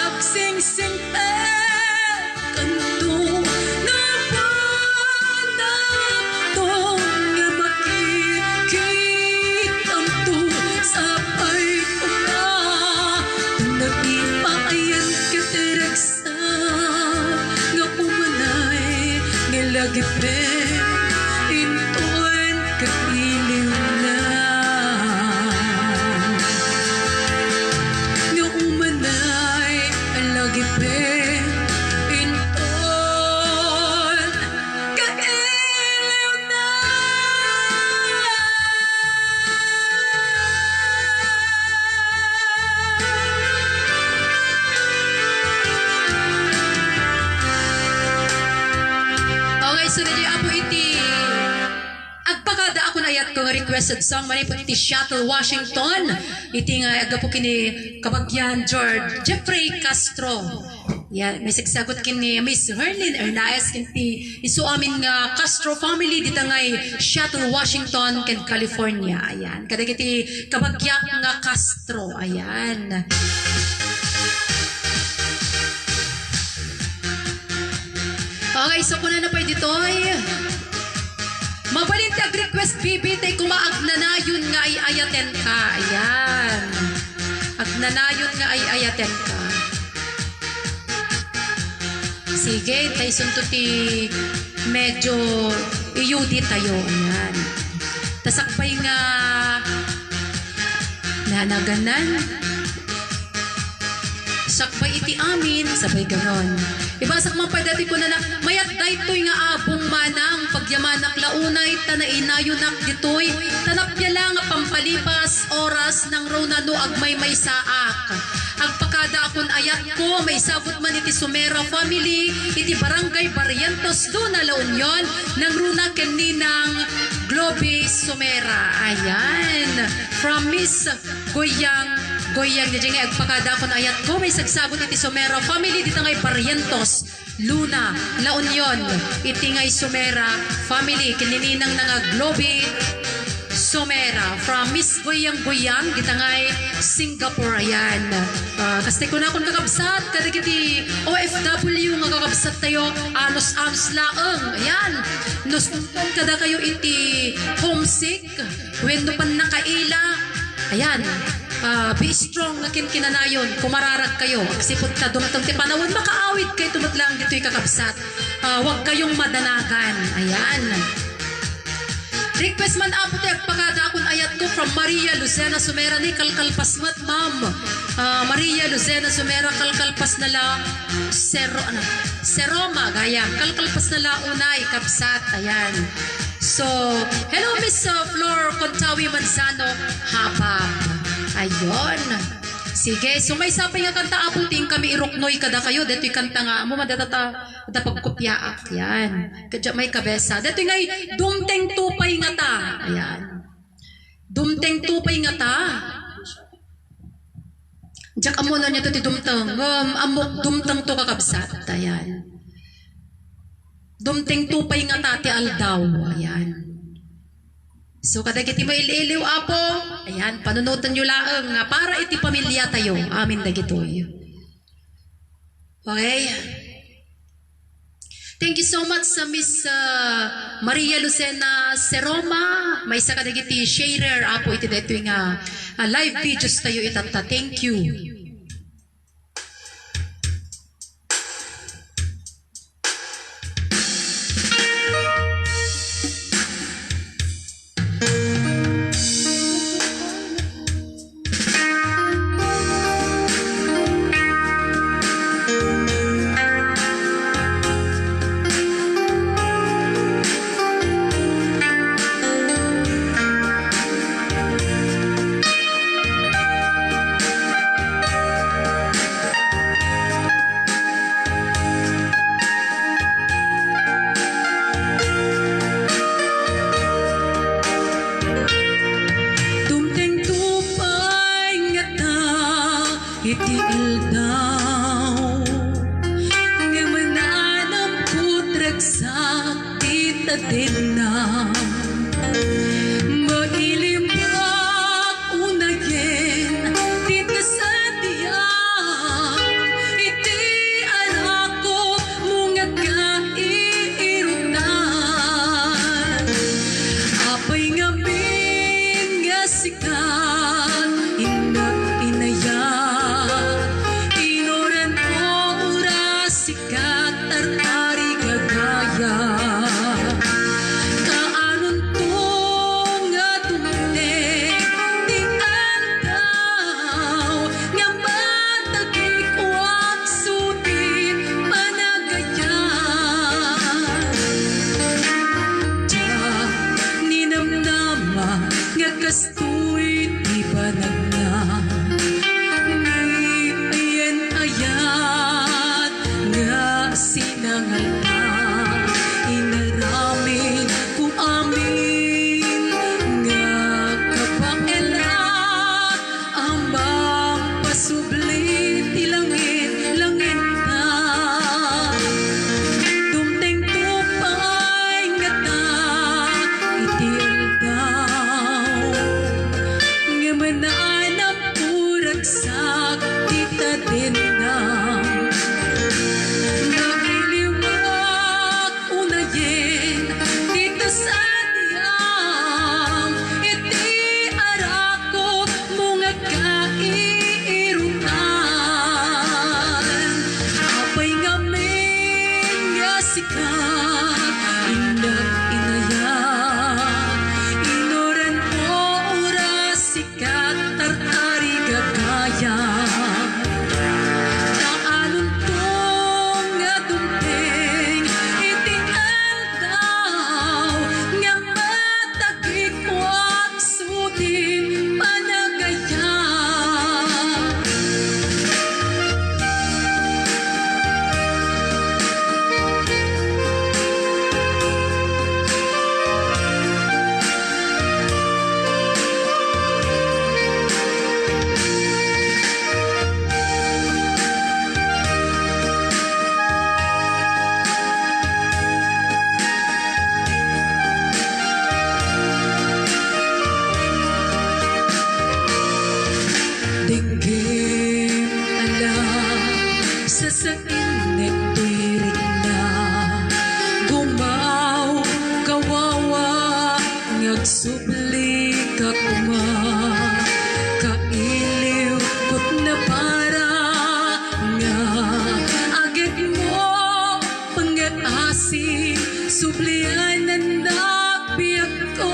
agsingsingsingpetkanto, no banakton nga makitkitamto, sapay koma, ta naipaayat ket ragsak nga umanay nga lagipen inton ket iliwna. Nga umanay a lagipen inton ket iliwna. Okay, so, daytoy, Apo, iti agpakada a kun-ayatko nga requested song manipud iti Seattle, Washington. Iti nga aggapu ken ni kabagian George Jeffrey Castro. Yan, maisagsagut ken ni Miss Herlin Hernaez ken ti isu amin nga Castro family dita ngay Seattle, Washington, ken California. Ayan, kadagiti kabagiak nga Castro. Ayan. Okay, so kunana pay ditoy. Mabalin ti ag-request, Bibi, tay koma agnanayon nga ay-ayatenka. Ayan. Agnanayon nga ay-ayatenka. Sige, tay sunto ti medyo iyudi tayo. Ayan. Ta sakbay nga nanaganan. Sakbay iti amin, sabay ganon. Ibasak man pay dati kunana, mayat daytoy nga abong manang, pagyamanak la unay, ta nainayonak ditoy, ta napia la nga pampalipas oras nangruna no agmaymaysaak. Agpakada a kun-ayatko, maisagud man iti Sumera family, iti Barangay Barrientos, Luna, La Union, nangruna ken Ninang Globe Sumera. Ayan. From Miss Goyang, Goyang, daydiay nga agpakada a kun-ayatko, maisagsagut iti Sumera family, dita ngay Barrientos, Luna, La Union, iti ngay Sumera family, ken ni Ninang na nga Globe Sumera, from Miss Goyang Goyang, dita ngay Singapore, ayan. Ah, kasta kunakon, kakabsat, kadagiti O F W nga kakabsat tayo, anus-anus laeng, ayan. Nus-, kada kayo iti homesick, wenno pannakaila, ayan, ah, be strong nga kinkinanayon, kumararag kayo. Agsipud ta dumteng ti panawen, makaawid kayo met laeng ditoy, kakabsat. Ah, wag kayong madanagan. Ayan. Request man, Apo, ti agpakada a kun-ayatko from Maria Lucena Sumera ni kalkalpas met, ma'am. Ah, Maria Lucena Sumera, kalkalpas na la Sero-, ano, Seroma, gayam. Kalkalpas na la unay, kabsat. Ayan. So, hello, Miss, uh, Flor Contawi Manzano, Habab. Ayun. Sige, so maysa pay nga kanta, Apo, ti inkami iruknoy kadakayo. Detoy kanta nga, amo, madadata, da pagkopiaak. Yan. Kadya may kabesa. Detoy ngay, dumteng tupay nga ta. Ayan. Dumteng tupay nga ta. Diak ammo no ania to ti dumteng. Ngem, ammo, dumteng to, kakabsat. Ayan. Dumteng tupay nga ta ti aldaw. Ayan. So, kadagiti mail-iliw, Apo, ayan, panunotenyo laeng nga para iti pamilya tayo. Amin dagitoy. Okay? Thank you so much sa Miss, uh, Maria Lucena Seroma. Maysa kadagiti sharer, Apo, iti daytoy nga, uh, live videos tayo itatta. Thank you. Now, ngem naanam ket ragsak ti tadinna. Mailimbak unayen ti kasadian iti arakko mo nga kaiirutan. Apay ngamin nga sika Innak inayat, inuran ko oras sikat tartari gagaya. Kaanonto nga dumteng ti aldaw nga matagik wakso ti panagaya. Diak ninamnama nga kas Toy ti panagna, ngem ayan ayat nga sinangalta. Inaramid ko amin nga kabaelan a mapasubli ti langit, langit ta. Dumtengto pay ngata iti aldaw, ngem naanam ko ragsak ti tadinna. Nailiwak unayen ti kasadiam iti arakko mo nga kaiirutan. Apay ngamin nga sika, innak inayat, inuran ko oras sikat tartari gagaya. Kaanonto nga dumteng iti aldaw nga matagik wakso ti panagaya. Denggem a la, sasainnek toy rikna. Gumaw, kawawa, nga agsubli ka koma. Kailiw ket nabara nga agekmo, pangaasi, sublianannak biagko.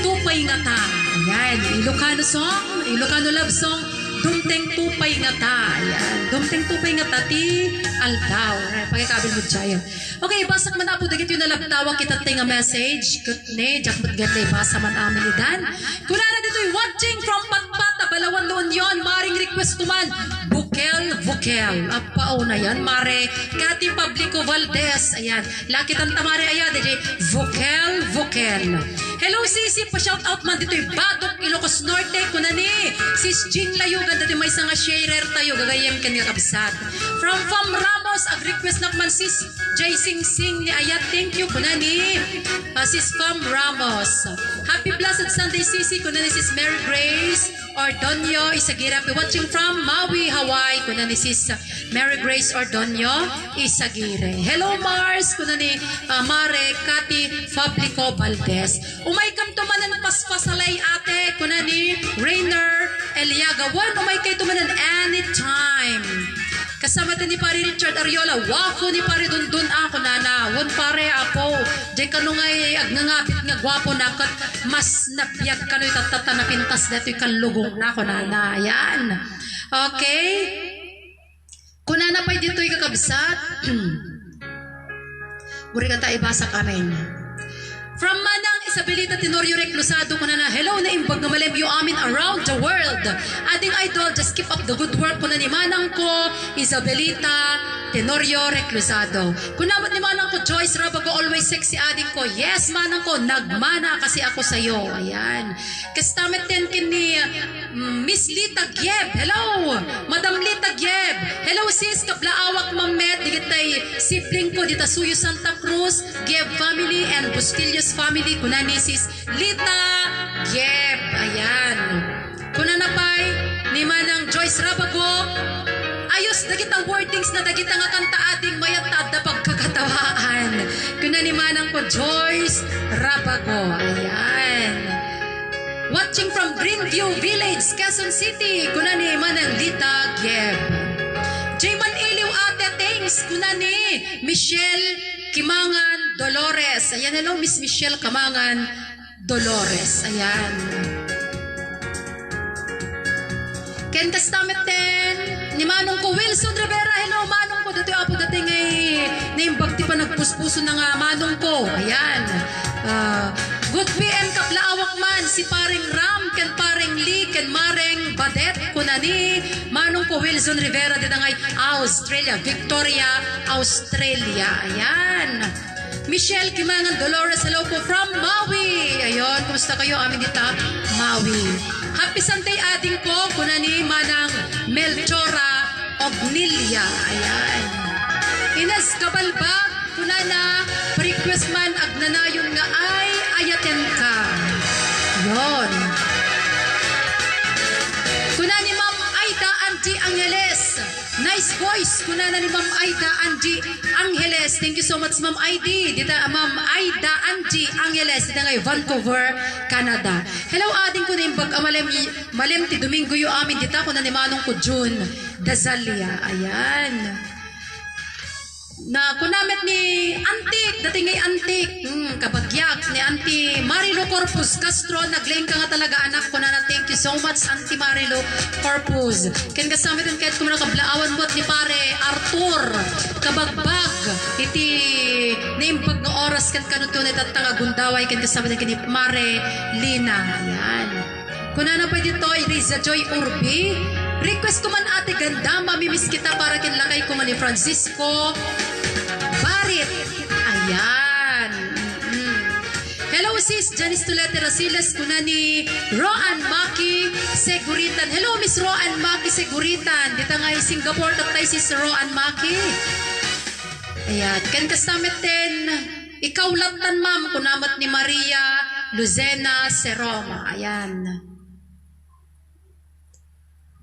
Tupay ngata. Ayan, Ilocano song, Ilocano love song. Dumtengto pay ngata. Ayan, dumtengto pay ngata ti aldaw. Ayan, pakikabil mo dyan. Okay, ibasak man apo dagitoy nalabtawa kita ti nga message. Ket ne, diak met gayam naibasa man amin idan. Kunana ditoy, watching from Patpat, Abalaw, Juan La Union, Mare, request ko man. Bukel, bukel. Apo, una yan, Mare. Cathy Publico Valdez, ayan. Lakitan ta, Mare, ayan, di bukel, bukel. Hello, Sisi, pa-shout out man ditoy Batok, Ilocos Norte, kuna ni Sis Jing Layugan, dati maysa nga sharer tayo, gagayyem ken kakabsat. From Fam Ramos, ag-request na man Sis Jay Sing Sing ni Ayat, thank you, kuna ni, ah, Sis Fam Ramos. Happy blessed Sunday, Sisi, kuna ni Sis Mary Grace Ordonio Isagire, watching from Maui, Hawaii, kuna ni Sis Mary Grace Ordonio Isagire. Hello, Mars, kuna ni, ah, Mare Cathy Fabrico Valdez. Umaykam to manen paspasalay, ate, kuna ni Rainer Eliaga. Wen, umaykay to manen anytime. Kasama ti ni Pare Richard Ariola, wapo ni Pare Dundun, ah, kunana. Wen, pare, apo, di kano ngay agnangabit nga guapo na, ket mas nabiag kano itattata napintas datoy kallugongna, kunana. Ayan. Okay? Kunana pay ditoy kakabsat. Buri kata ibasak, amen. From Manang Isabelita Tenorio Reclusado, kunana, "Hello, naimbag nga malem yo amin around the world. Ading Idol, just keep up the good work," kuna ni Manang ko, Isabelita Tenorio Reclusado. Kuna met ni Manang ko, Joyce Rabago, always sexy ading ko. Yes, Manang ko, nagmana kasi ako sayo. Ayan. Kasta met ten ken ni, mm, Miss Lita Gieb. Hello, Madam Lita Gieb. Hello, sis, kablaawak, Ma'am Met, digitay sibling ko, dita Suyo, Santa Cruz, Gieb family and Bustillos family, kuna ni Sis Lita Gieb. Ayan. Kuna na pay ni Manang Joyce Rabago, ayos dagita wordings na dagita nga kanta, ading mayat ta adda pagkakatawaan. Kuna ni Manang ko, Joyce Rabago. Ayan. Watching from Greenview Village, Quezon City. Kuna ni Manang Lita Gieb. Jayman Iliw, ate, thanks. Kuna ni Michelle Kimangan Dolores. Ayan, hello, Miss Michelle Kimangan Dolores. Ayan. Ken kasta met ten ni Manong ko, Wilson Rivera. Hello, Manong ko. Datoy apo, datoy ngay naimbag ti panagpuspuso na nga Manong ko. Ayan. Ah, good P M, kablaawak man, si Pareng Ram, ken Pareng Lee, ken Mareng Badet, kuna ni Manong ko, Wilson Rivera, dita ngay Australia, Victoria, Australia. Ayan. Michelle Kimangan Dolores, hello po from Maui. Ayun, kumusta kayo? Amin dita, Maui. Happy Sunday, ading ko, kuna ni Manang Melchora Ognilia. Ayan. Ines Kabalbag, kuna na, request man, agnanayon nga ay ayaten ka. Yon. Kuna ni Ma'am Aida Angie Angeles. Nice voice, kunana ni Ma'am Aida Angie Angeles. Thank you so much, Ma'am Aida. Dita, Ma'am Aida Angie Angeles, dita ngay Vancouver, Canada. Hello, ading ko, naimbag a malem, malem ti Domingo yo amin dita, kuna ni Manong ko June Dazalia. Ayan. Na, kuna met ni Antik, datoy ngay Antik. Hmm, kabagiak ni Auntie Marilu Corpus Castro, naglaing ka nga talaga, anak, kunana, thank you so much, Auntie Marilu Corpus. Ken kasta met ken ket kumuna kablaawan met ni Pare Arthur Kabagbag, iti naimbag nga oras ken kano ti unay tatta nga gundaway, ken kasta met ken ni Mare Lina. Ayan. Kunana pay ditoy, Riza Joy Urbi, request ko man, Ate Ganda, mamimiss kita para ken lakay ko nga ni Francisco Barit. Ayan. Mm. Hello, sis Janice Tulete Rasiles, kuna ni Roan Maki Seguritan. Hello, Miss Roan Maki Seguritan. Dita ngay Singapore tattay, sis Roan Maki. Ayan. Ken kasta met ten, ikaw lattan, ma'am, kuna met ni Maria Lucena Seroma. Ayan.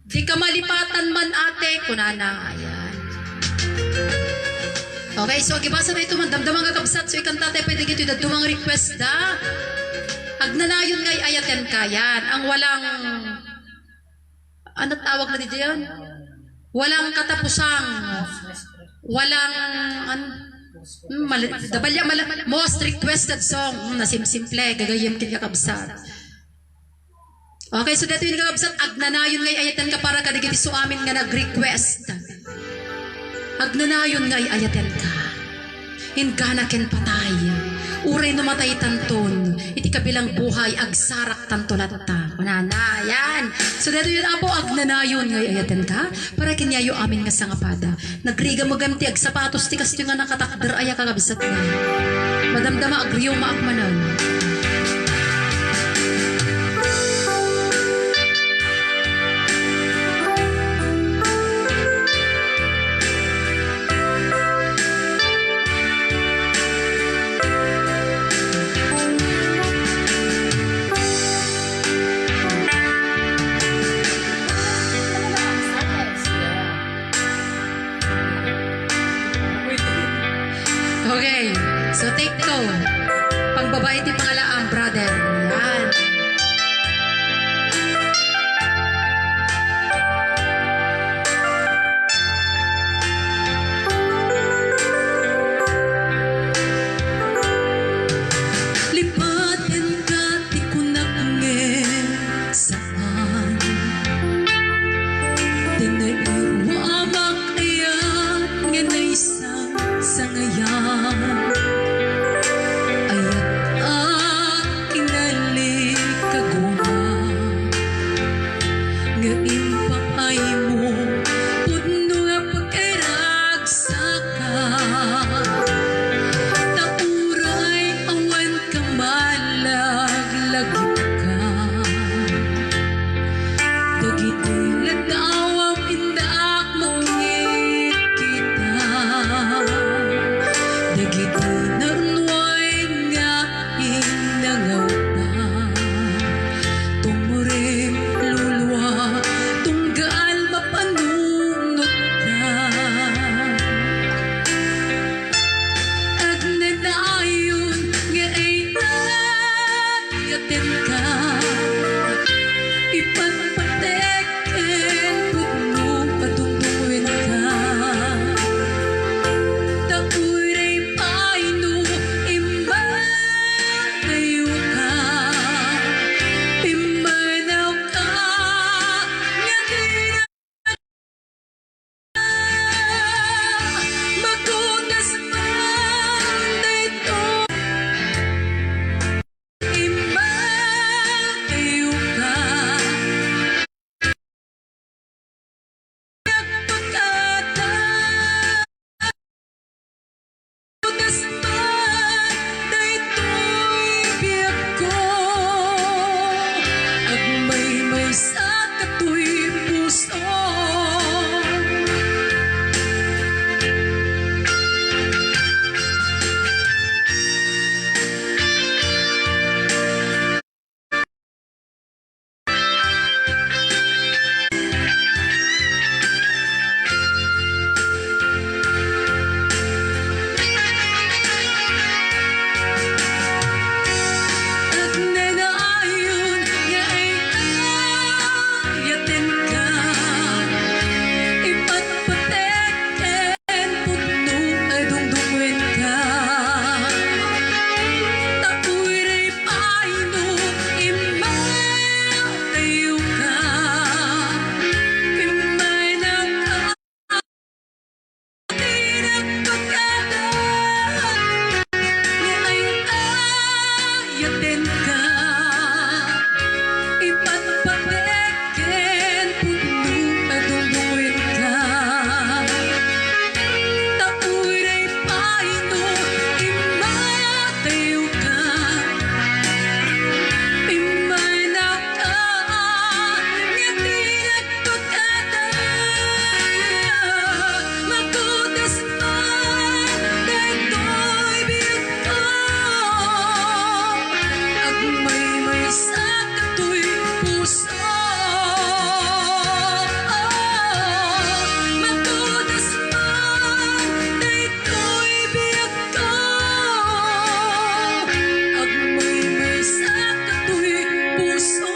Di ka malipatan man, ate, kunana. Ayan. Okay, so agibasa tayo ito man. Damdama nga kabsat, so ikanta tayo pwede gito yung dadumang request da. Agnanayon ngay ayaten ka. Yan. Ang walang, ano tawag na di yan? Walang katapusang. Walang, an, hmm, mali, dabalya, mala, most requested song. Hmm, nasimsimple, gagayem ken kakabsat. Okay, so daytoy nga kabsat, agnanayon ngay ayaten ka para kadagiti su amin nga nag-request. Agnanayon ngay ayaten ka. Inggana ken patay. Uray no mataytanton iti kabilang buhay, agsaraktanto latta. Kunana, yan. So, daytoy, Apo, agnanayon nga ay-ayatenka para ken yayo amin nga sangapada. Nagrigamegam ti agsapatos ti kastoy nga nakatakder aya, kakabsatna. Madamdama, agriomaak manen. Okay. So, take two. Pangbabae ti pangalaam, brother. Yan. Lipatenka ti kunak ngem saan. Ti nairuamak ayat nga naisang sangayan. Ayat a kinalikaguak nga impapaymo pudno nga pagkairag saka. Ta uray awan ka malaglagipka. Dagiti ladawam indaak makikita. Dagiti narnuay nga innangawta. Tumrem lulua, tunggal mapanunotka. Agnanayon nga ay-ayatenka. Ipatpatek ken pudno a dungdungenka. Ta uray pay no immatayoka, pimmanawka nga dinak makudas man daytoy. Immatayoka. Nagpakada. Kudas man daytoy biagko. Agmaymaysa katoy puso. Agnanayon nga ay-ayatenka, ipatpatek ken pudno a dungdungenka. Ta uray pay no immatayoka, pimmanawka ti nagpakada nga ay-ayatenka. Ipatpatek ken pudno a dungdungenka. Ta uray pay no immatayoka, pimmanawka nga dinak pagkada. Makudas man daytoy biagko. Agmaymaysa katoy puso. Makudas man daytoy biagko. Agmaymaysa katoy puso.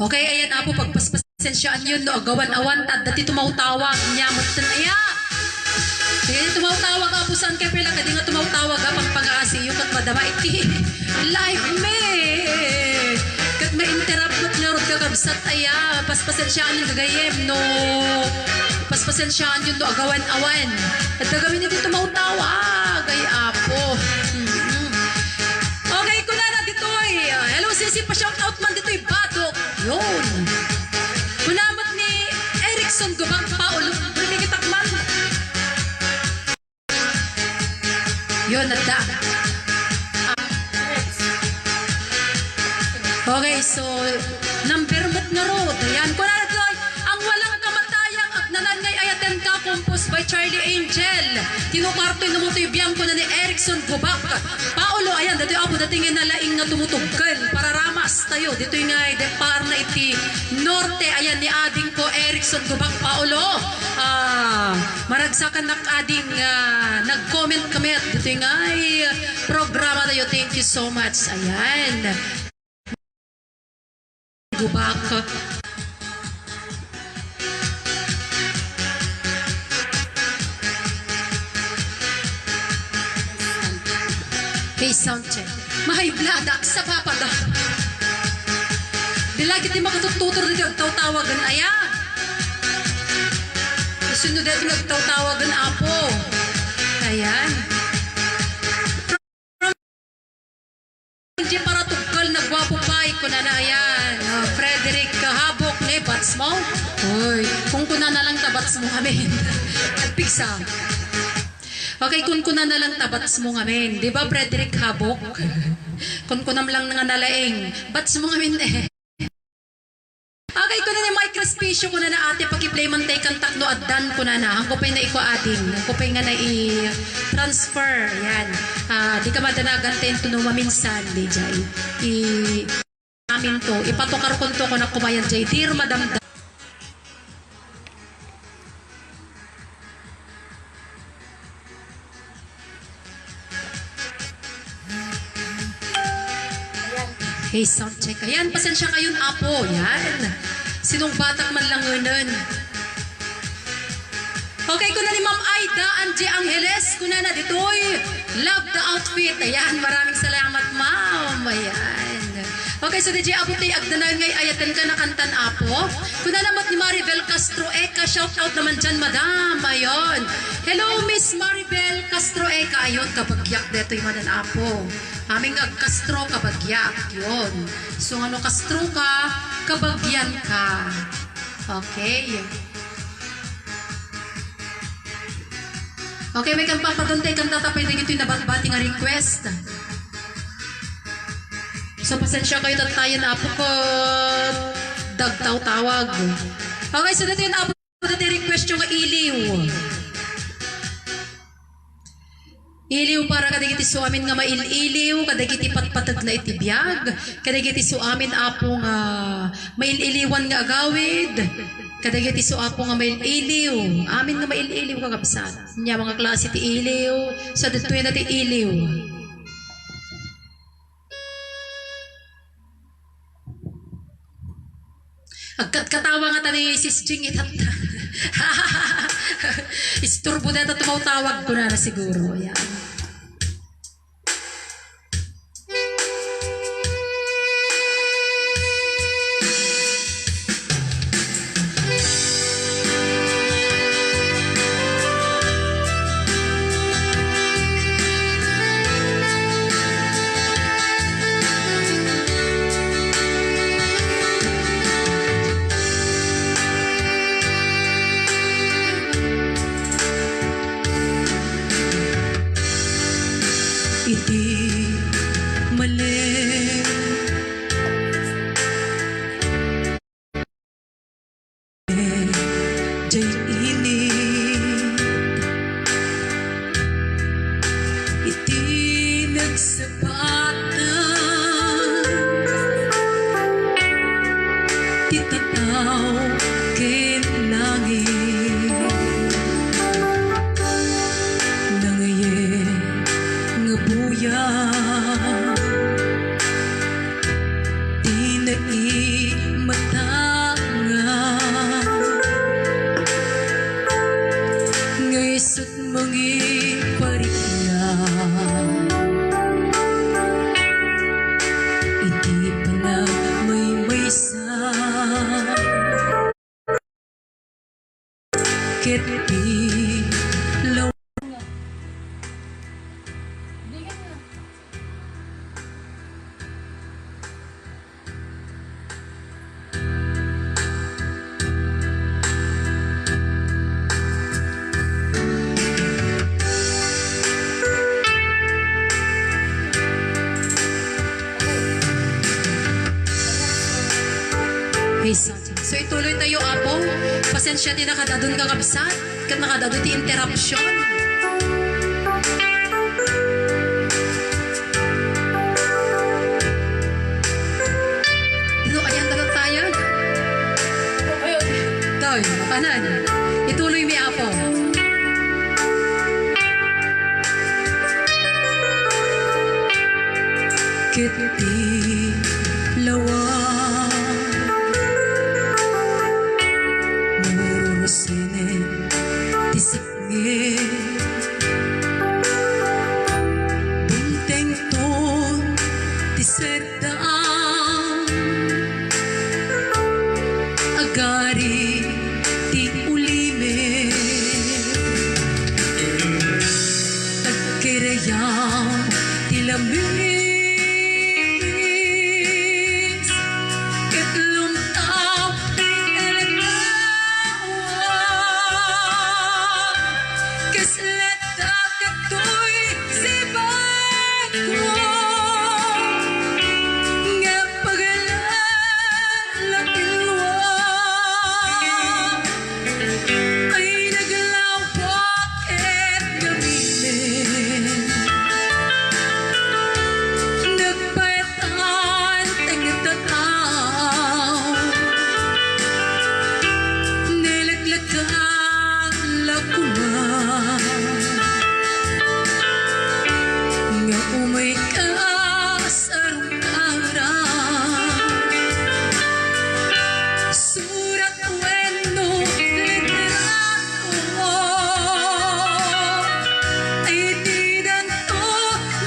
Okay, ayan, Apo, pagpaspas- Sensiaanyon no agawan-awan, ta adda ti tumawtawag, nia metten aya. Ti tumawtawag, Apo, saan kay pila kadi nga tumawtawag a pangpangaasiyo ket madama iti live mi. Ket ma-interrupt met ngarud, kakabsat. Aya, paspasensiaan gagayyem no, paspasensiaan no agawen-awen. Adda gamin iti tumawtawag, ay Apo. Mm. Okay, kunana ditoy. Hello, Sisi, pa-shoutout man ditoy, Badok. Yun. Kuna met ni Erickson Gubang Paolo. Rikitak man. Yun, adda. Ah. Okay, so, number met ngarud. Ayan, kuna na to, Ang Walang Kamatayang Agnanan Ngay Ayatenka, composed by Charlie Angel. Tinukarto, inumoto, ibiang, kuna ni Erickson Gubak. Paolo, ayan, datoy apo, datoy nga nalaing nga tumutugken. Pararamas tayo, ditoy nga, de, parna iti norte, ayan, ni ading ko, Erickson Gubak, Paolo. Ah, Maragsakannak ading, ah, nag-comment kami at ditoy nga ay programa tayo. Thank you so much. Ayan. Gubak. Okay, sound check. Mahay bladak sa papada. Di lagi ti makatututor dito, tawtawagan aya. Isunod dito nagtawtawagan, apo. Ayan. From G para tugkol na gwapo pa, kunana, ayan. Oh, Frederick Habok, ne, bats mo? Uy, kung kunana lang ta bats mo, amen. Nagpigsa. Okay, kun kunana lang ta bats mo ngamin. Di ba, Frederick Habok? Kun kunam lang nga nalaing. Bats mo ngamin, eh. Okay, kunana ni Mike Respicio, kunana, "Ate, paki-play man tay kantak no addan," kunana. Haanko pay naikua ading. Haanko pay nga nai-transfer. Yan. Ah, di ka madanagan tayo no maminsan, di jay. I-, amin to. Ipatukarkon to, kunak kumayan jay. Dear Madam Da- Hey, sound check. Ayan, pasensya kayon, apo. Yan. Sinong batak man lang ngayon. Okay, kuna ni Ma'am Aida Angie Angeles, kunana ditoy, "Love the outfit." Ayan, maraming salamat, ma'am. Ayan. Okay, so, D J, apo ti agdanayon nga ayatenka na kantan, apo. Kunana met ni Maribel Castro Eca, shout out naman dyan, madam. Ayun. Hello, Miss Maribel Castro Eca. Ayun, kabagyak detoy manen, apo. Amin nga ag-Castro, kabagyak. Yun. So, ano Castro ka, kabagyan ka. Okay. Okay, may kan papadon tay kanta tapay dagitoy nabatbati nga request. So, pasensya kayo, tattayen, apo ko, dagtawtawag. Okay, so dito yung apo, dito yung request yung iliw. Iliw para kadagiti suamin nga mail-iliw, kadagiti patpateg na iti biag, kadagiti suamin, apo, nga mail-iliwan nga agawid, kadagiti su, apo, nga mail-iliw, amin nga mail-iliw, kakabsat. Nya, mga klase ti iliw, sa ditoy na ti iliw. Agkatkatawa nga ta ni Sis Jing itatta. Isturbo data tumawtawag ko na, na siguro. Yan. Iti malem jay ini iti nagsapatan ti tataw ken langit. Nangaye nga buyat ti naimatanga nga isut mangiparikna iti panagmaymaysa. So, ituloy tayo, Apo. Pasensia ti nakadadun, kakabsat, ket nakadadu ti interruption. Dito, ayan, tayo, tayo. Toy, anan? Ituloy mi, Apo. Ket ti lawa, murusenen ti sangit, dumtengton ti serdaan, agari ti ulimek. Agkirayam ti lamis, ket lumtaw ti eldawan. Kasla ta katoy sibagko nga paglatilwa. Ay naglawak ket naminen, nagpaetan ti tataw. Naleklekan la koma nga umayka sa rungkaran. Surat wenno litrato ay didanto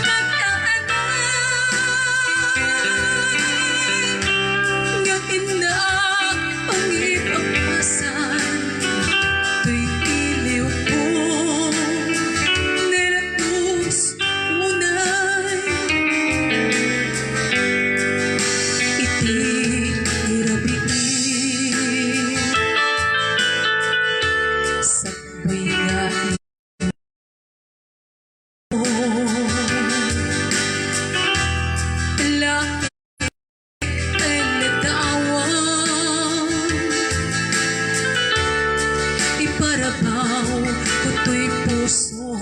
makaanay. Ngem innak pangipapasay toy iliwko, nalabos unay iti rabii. Sakbay nga La eldawan, iparabaw ko toy puso.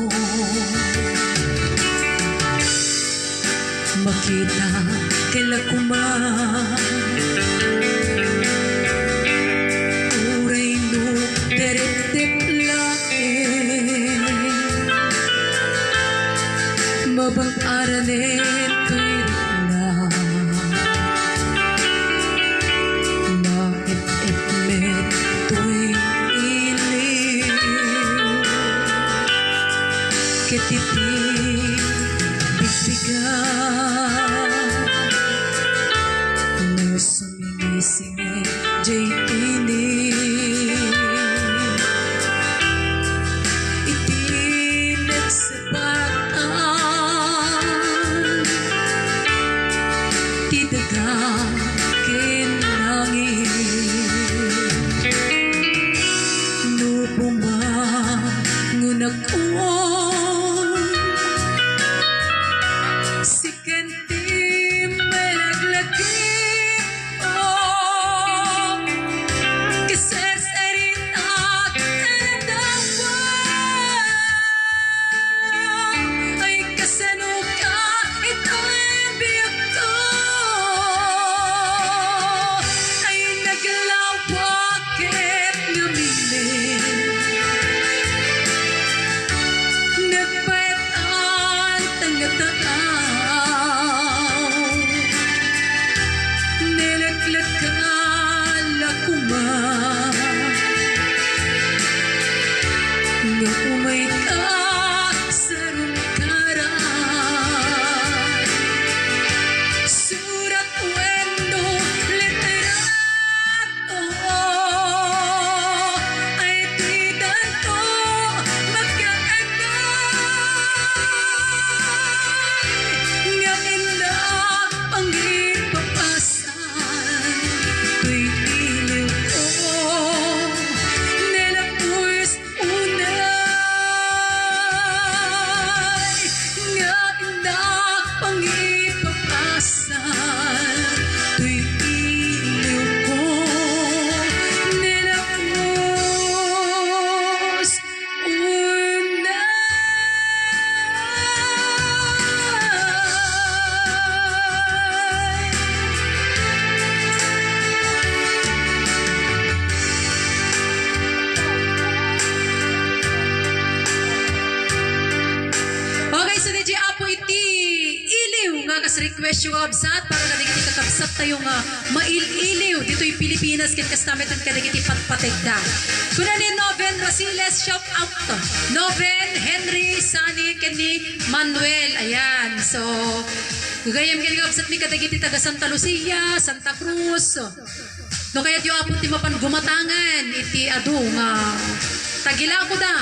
Makita ket la koma, uray no derepdep laeng, mabang-aranen toy rikna. Maep-ep met toy iliw ket iti bigbigan. No sumingising diay ini, iti nagsabatan ti daga ken langit. No bumangonak, oh, si Kas request yo, kabsat, para kadagiti kakabsat tayo nga mail-iliw ditoy Pilipinas ken kasta met kadagiti patpategda. Kuna ni Noven Rasiles, shout out. Noven, Henry, Sunny, ken ni Manuel. Ayan. So, gagayam ken kabsat mi kadagiti taga Santa Lucia, Santa Cruz. No kayatyo, Apo, ti mapan gumatangan iti adu nga tagilakoda,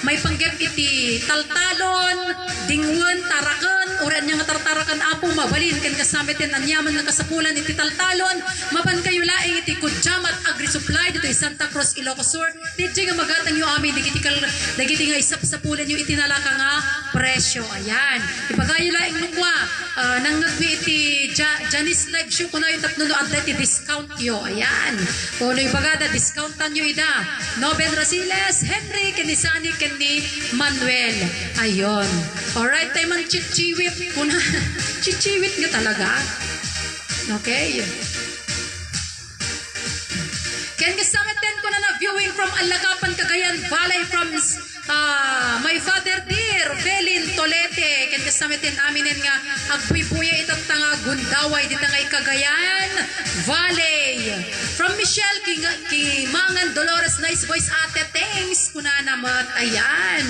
maipanggep iti taltalon, dingwen, taraken, uray ania nga tartaraken, Apo, mabalin ken kasta met ti aniaman nga kasapulan iti taltalon, mapankayo laeng iti Kudyamat Agri Supply ditoy Santa Cruz, Ilocos Sur. Ti diay nga magatangyo amin dagiti kal-, dagiti nga isapsapulanyo iti nalaka nga presyo. Ayan. Ibagayo laeng no kua, ah, nangngegmi iti Ja-, Janice Live Show, kunayo tapno no adda ti discount yo. Ayan. Kuno ibagada, discountan yo ida. Noben Rasiles, Henry, ken ni Sunny, ken ni Manuel. Ayon. Alright, tayo man chichiwit. Kuna, chichiwit nga talaga. Okay. Ken kasta met ti kunana, viewing from Alagapan, Cagayan Valley, from Ah, my father dear, Felin Tolete, ken kasta met ti aminen nga agbuybuya ita nga gundaway dita nga Cagayan Valley. From Michelle King-, Kimangan Dolores, nice voice, ate, thanks, kunana met, ayan.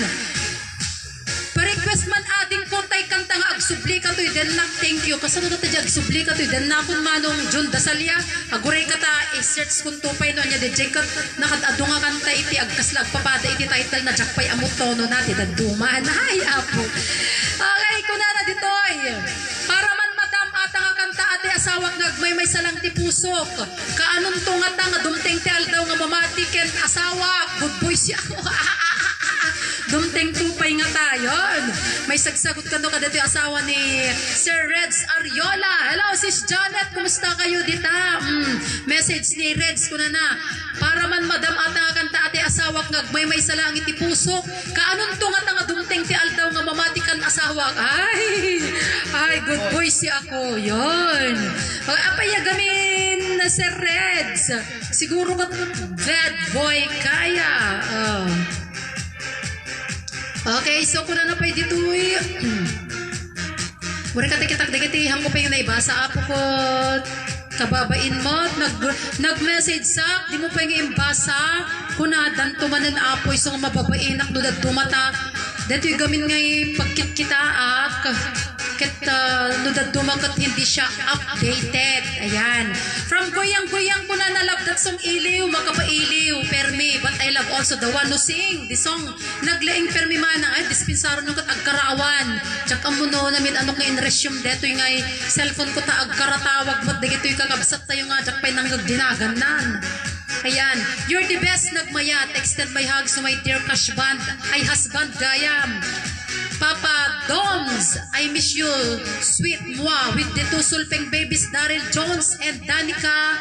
Pa-request man ading ko tay kanta nga agsubli katoy dennak, thank you. Kasano data di agsubli katoy dennak kun Manong Jun Dasalia? Aguray ka ta, i-search kun to pay no ania, di jay ket nakad-adu nga kanta iti agkasla agpapada iti title na diak pay ammo tono na ti dadduma. Ay, Apo. Okay, kunana ditoy. Para man madam-ata nga kanta a ti asawak nga agmaymaysa lang ti pusok. Kaanonto ngata nga dumteng ti aldaw nga mamati ken asawak. Good boy siya. Dumteng to pay ngata, yon. May sagsagot kano kadatoy asawa ni Sir Reds Ariola. Hello, Sis Janet, kumusta kayo dita? Mm, message ni Reds, kunana, para man madam-ata nga kanta a ti asawak nga agmaymaysa lang iti pusok. Kaanonto ngata nga dumteng ti aldaw nga mamati kan asawak? Ay, ay, good boy si ako. Yon. O, apay a gamin, Sir Reds? Siguro ket bad boy kaya. Oh. Okay, so kunana pay ditoy. Uray ka ti kitak dagiti, haanko pay nga naibasa, Apo, ket kababain met, nag-, nag-message sak, dimo pay nga imbasa, kunadanto manen, Apo, isu nga mababainak no dadduma ta, daytoy gamin nga ipagkitkitaak, ket, ah, no dadduma ket hindi siya updated. Ayan. From Guyang-Guyang, kunana, love that song, iliw, makapailiw, permi, but I love also the one who sing the song. Naglaing permi manang, ay, dispensaron no ket agkaraawan. Diak ammo no namin-anok nga in-resume detoy nga cellphone ko ta agkaratawag met dagitoy kakabsat tayo nga diak pay nangngeg dinagannan. Ayan. You're the best, Nagmayat. Extend my hugs to my dear crush band, ay, husband gayam. Papa Doms, I miss you, sweet moi, with the two Sulpeng babies, Daryl Jones and Danica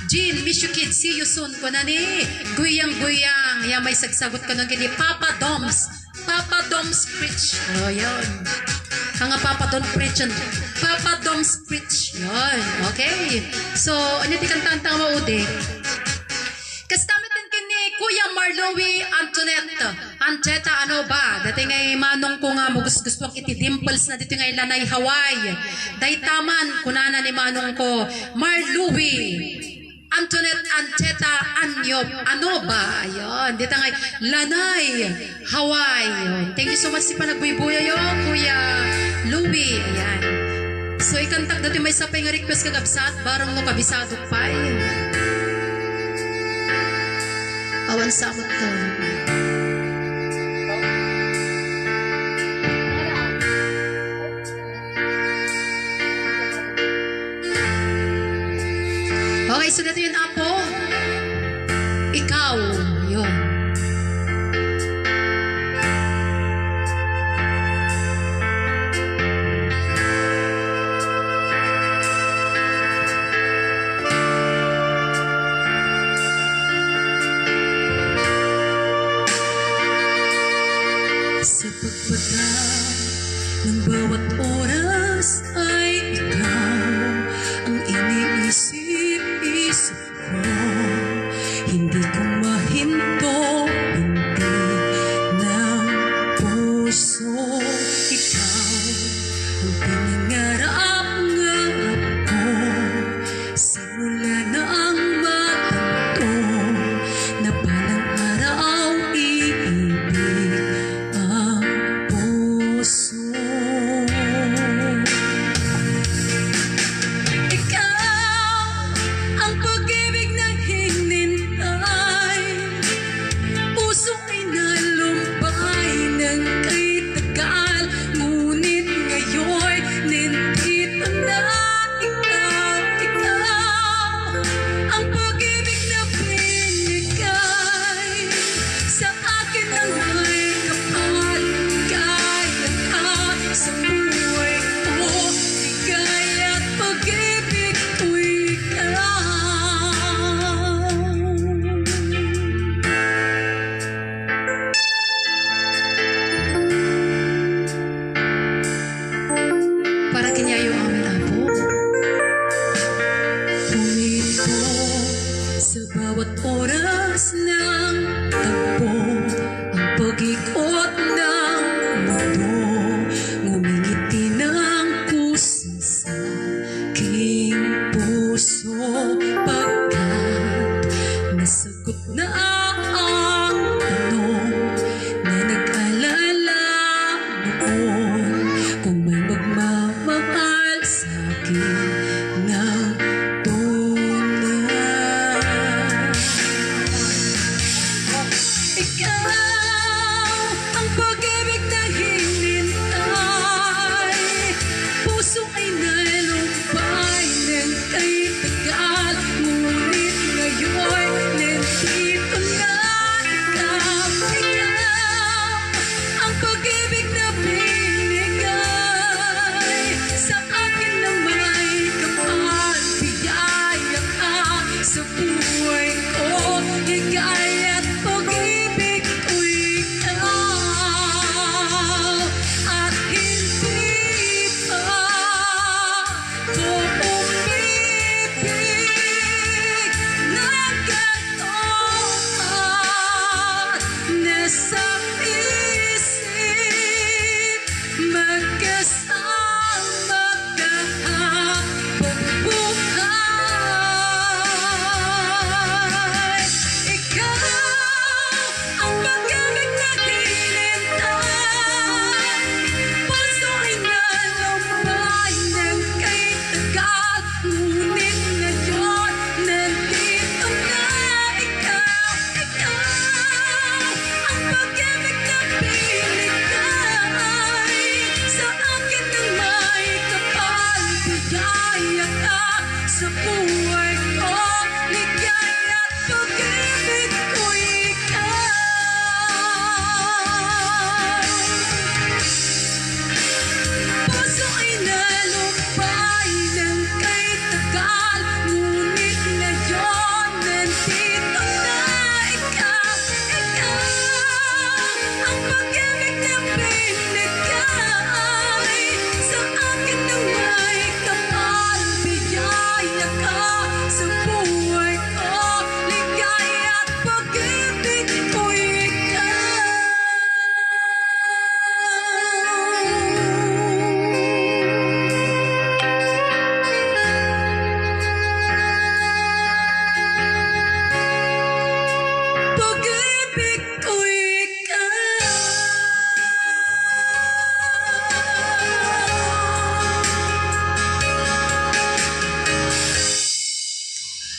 Jean. Miss you, kids. See you soon. Kunani, Guyang-Guyang. Ayan, may sagsagot kano ken ni Papa Doms. Papa Dom's Fridge. Oh, yun. Ang nga Papa Don Fridge yun. Papa Dom's Fridge. Yun. Okay. So, ano ti kantanta nga maudi? Kasta met ken ni Kuya Marlowe Antoinette. Ancheta, ano ba? Dati nga manong ko nga mugusgustuak iti dimples na dito nga Lanai, Hawaii. Dayta man, kunana ni manong ko, Marlowe. Antoinette Ancheta Anyob, ano ba? Ayun, dita ngay, Lanai, Hawaii. Ayun. Thank you so much ti panagbuybuyayo, Kuya Louie. Ayan. So, ikantak dati may sapay nga request, kakabsat, barang no kabisado pay. Awan sa amot to. Okay, so dito yun, Apo. Ikaw, yun. Sa pagpatay ng bawat oras ay ikaw ang iniisip-isip ko. Hindi ko mahin- Nagtuna. Ikaw ang pag-ibig na hinintay. Puso ay nalumbay ng kay tagal, ngunit ngayon nandito na ikaw. Ikaw ang pag-ibig na binigay sa akin na may kapal, biyaya ka sa buhay ko. Ligaya't pag-ibig ko ikaw at hindi pa ko umibig na ganito pa. Nasa isip, magkasama ka habang buhay. Ikaw ang pag-ibig na hinintay. Puso ay nalumbay ng kay tagal, ngunit ngayon nandito na ikaw. Ikaw ang pag-ibig na binigay sa akin ng may kapal, biyaya ka sa buhay ko. Ligaya't pag-ibig ko ikaw. Puso ay nalumbay ng kay tagal, ngunit ngayon nandito na ikaw. Ikaw ang pag-ibig na binigay sa akin ng may kapal, biyaya ka sa buhay ko. Ligaya't pag-ibig ko ikaw. Pag-ibig ko ikaw.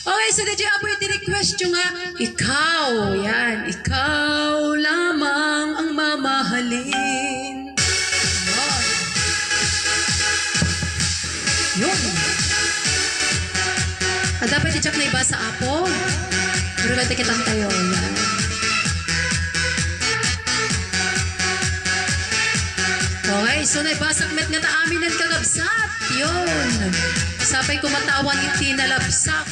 Okay, so, D J Apoy, iti request nyo nga, ikaw, yan, ikaw lamang ang mamahalin. Yun. Yun. Ah, dapat iti diak naibasa, Apo. Pero kaya kita tayo, yan. Okay, so naibasak met nga ta amin nga kakabsat. Yun. Sapay ko matawan iti nalabsak.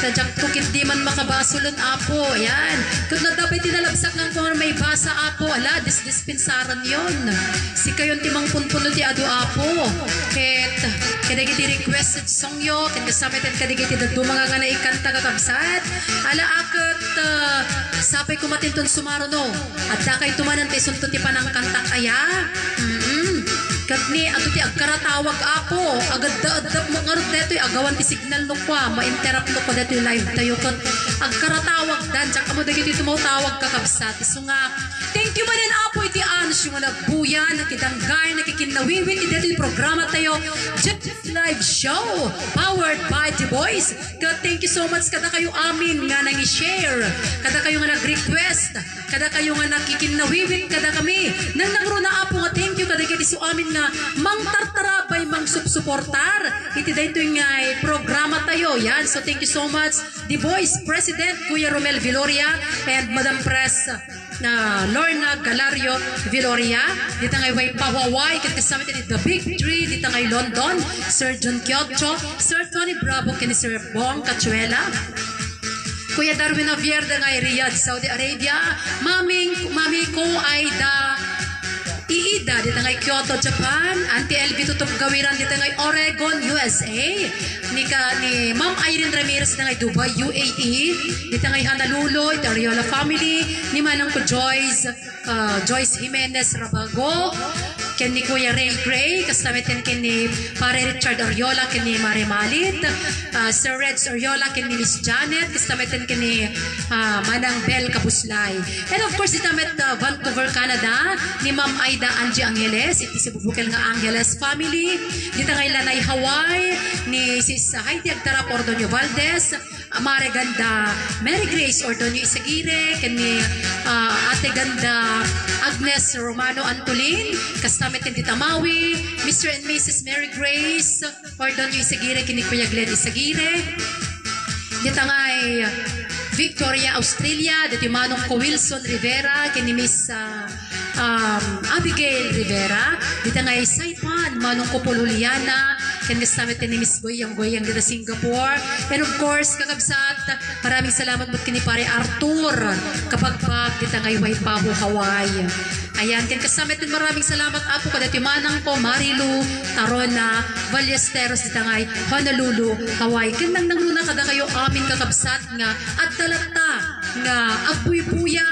Ta diakto ketdi man makabasolen, Apo. Ayan. Ket no adda pay ti nalabsak nga kung maibasa, Apo. Ala, disdispensaranyon. Sikayon ti mangpunpuno ti adu, Apo. Ket kadagiti requested songyo, ket kasama iti kadagiti dadduma nga naikanta, kakabsat. Ala, a ket, ah, sapay ko matinton sumaruno. Adda kay tumanan ti isunto ti panangkantak aya? Mm. Ket ni, adu ti agkaratawag, Apo. Agadda-addap mo ngarud detoy, agawan ti signal no kua, ma-interrupt no kua detoy live tayo. Ket agkaratawag dan, diak ammo dagiti tumawtawag, kakabsat. Isu nga, thank you manen, Apo, iti anus nga nagbuya, nakidanggay, nakikinnawiwit iti detoy programa tayo, Jeff Live Show, powered by The Voice. Ket thank you so much kadakayo amin nga nangi-share, kadakayo nga nag-request. Kadakayo nga nakikinnawiwit kadakami. Nangnangruna, Apo, nga thank you kadagiti isu amin nga mangtartarabay, mangsupsuportar iti daytoy nga programa tayo. Yan. So, thank you so much, The Voice President Kuya Romel Viloria and Madam Pres, ah, Lorna Galario Viloria. Dita nga way pahuaway, ket kasama iti The Big Three, dita nga London, Sir John Kyocho, Sir Tony Bravo, ken Sir Bong Cachuela. Kuya Darwin Javier, dita ngay Riyadh, Saudi Arabia. Maming, Mami ko Aida Iida, dita ngay Kyoto, Japan. Auntie Elvie Tutup Gawiran, dita ngay Oregon, U S A. Ni ka, ni Ma'am Irene Ramirez, dita ngay Dubai, U A E. Dita ngay Honolulu, iti Ariola family. Ni manang ko Joyce, ah, Joyce Jimenez Rabago, ken ni Kuya Ray Gray, kasta met ken ni Pare Richard Oriola, ken ni Mare Malit, ah, Sir Reds Oriola, ken ni Miss Janet, kasta met ken ni, ah, Manang Bel Kabuslay. And of course, dita met, ah, Vancouver, Canada, ni Ma'am Aida Angie Angeles, iti sibubukel nga Angeles family, dita nga Lanai, Hawaii, ni Sis Heidi Agtarap Ordonio Valdez, Mare Ganda Mary Grace Ordonio Isagire, ken ni, ah, Ate Ganda Agnes Romano Antolin, kasta met ken dita Maui, Mister and Missus Mary Grace Ordonio Isagire, ken ni Kuya Glenn Isagire. Dita ngay Victoria, Australia, dita manong ko Wilson Rivera, ken ni Miss, ah, um, Abigail Rivera, dita ngay Saipan, manong ko Paul Juliana, ken kasta met ni Miss Goyang Goyang dita Singapore. And of course, kakabsat, maraming salamat met ken ni Pare Arthur Kapagbag dita ngay Waipahu, Hawaii. Ayan, ken kasta met, maraming salamat, Apo, kadagiti manang ko, Marilu Tarona Ballesteros dita ngay Honolulu, Hawaii. Ken nangnangruna kadakayo amin, kakabsat, nga adda latta nga agbuybuya,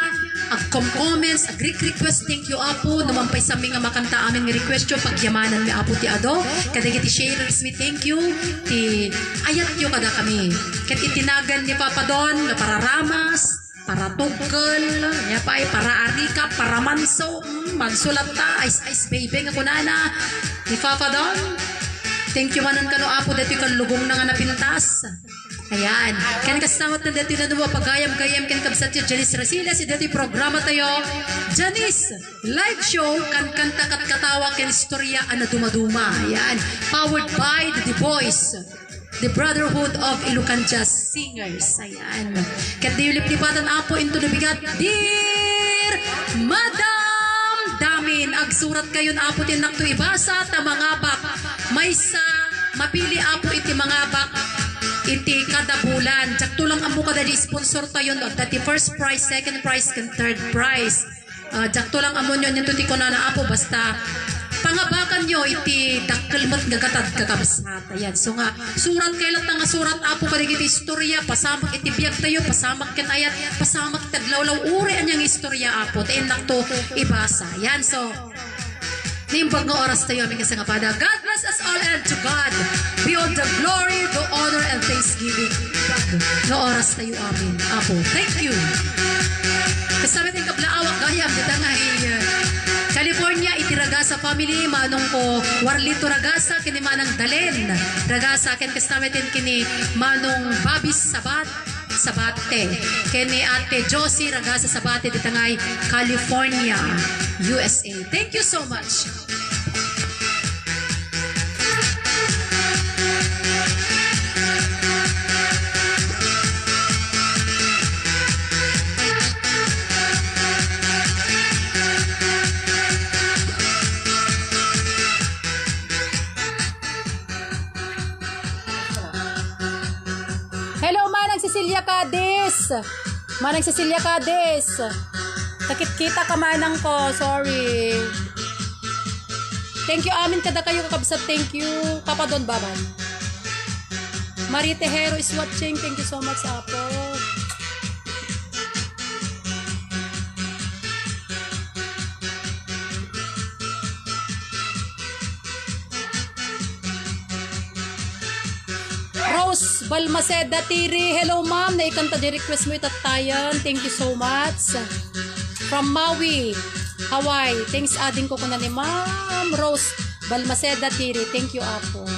agkom-comments, agrik-request, thank you, Apo. No mapaysammi nga makanta amin nga request yo, pagyamananmi, Apo, ti adu. Kadagiti sharers mi, thank you. Ti ayat yo kadakami. Ket iti nagan ni Papa Don nga pararamas, paratugkel, ania pay, paraarikap, paramanso, mm, manso latta, ice, ice baby nga kunana ni Papa Don. Thank you manen kano, Apo, daytoy kallubongna nga napintas. Ayan. Ken kasta met daytoy nano a pagayam-gayam ken kabsatyo Janice Rasiles, iti daytoy programa tayo, Janice Live Show, kankanta ket katawa ken istorya a nadumaduma. Ayan. Powered by the, the Boys, the Brotherhood of Ilocan Jazz Singers. Ayan. Ket diyo liplipatan, Apo, into the bigat. Dear Madam Damin, agsurat kayon, Apo, ti innakto ibasa ta mangabak. Maysa, mapili, Apo, iti mangabak iti kada bulan. Diakto lang ammo kadagiti sponsor tayo, no? Dati first prize, second prize, ken third prize. Ah, diakto lang ammo nyo, nyo ti kunana, Apo, basta pangabakan nyo iti dakkel met nga gatad, kakabsat. Ayan. So nga, surat kayo latta nga surat, Apo, kadagiti istorya, pasamak iti biag tayo, pasamak ken ayat, pasamak iti aglawlaw, uray ania nga istorya, Apo, ta innakto ibasa. Ayan. So, naimbag nga oras tayo, amin nga sangapada. God bless us all, and to God be all the glory, the honor, and thanksgiving. Nga oras tayo, amin. Apo, thank you. Kasta met ken kablaawak gayam, dita ngay, uh, California, iti Ragasa family, manong ko Warlito Ragasa, ken ni Manang Dalen Ragasa, ken kasta met ken ni Manong Babis Sabat, Sabate, ken ni Ate Josie Ragasa Sabate, dita ngay California, U S A. Thank you so much. Hello, Manang Cecilia Cadiz. Manang Cecilia Cadiz. Nakit-kita ka, manang ko. Sorry. Thank you amin kadakayo, kakabsat. Thank you. Papa Don Baban. Marie Tejero is watching. Thank you so much, Apo. Rose Balmaceda Tiri, hello, ma'am. Naikanta di request mo, itattayan. Thank you so much. From Maui, Hawaii. Thanks, ading ko, kuna ni Ma'am Rose Balmaceda Tiri. Thank you, Apo.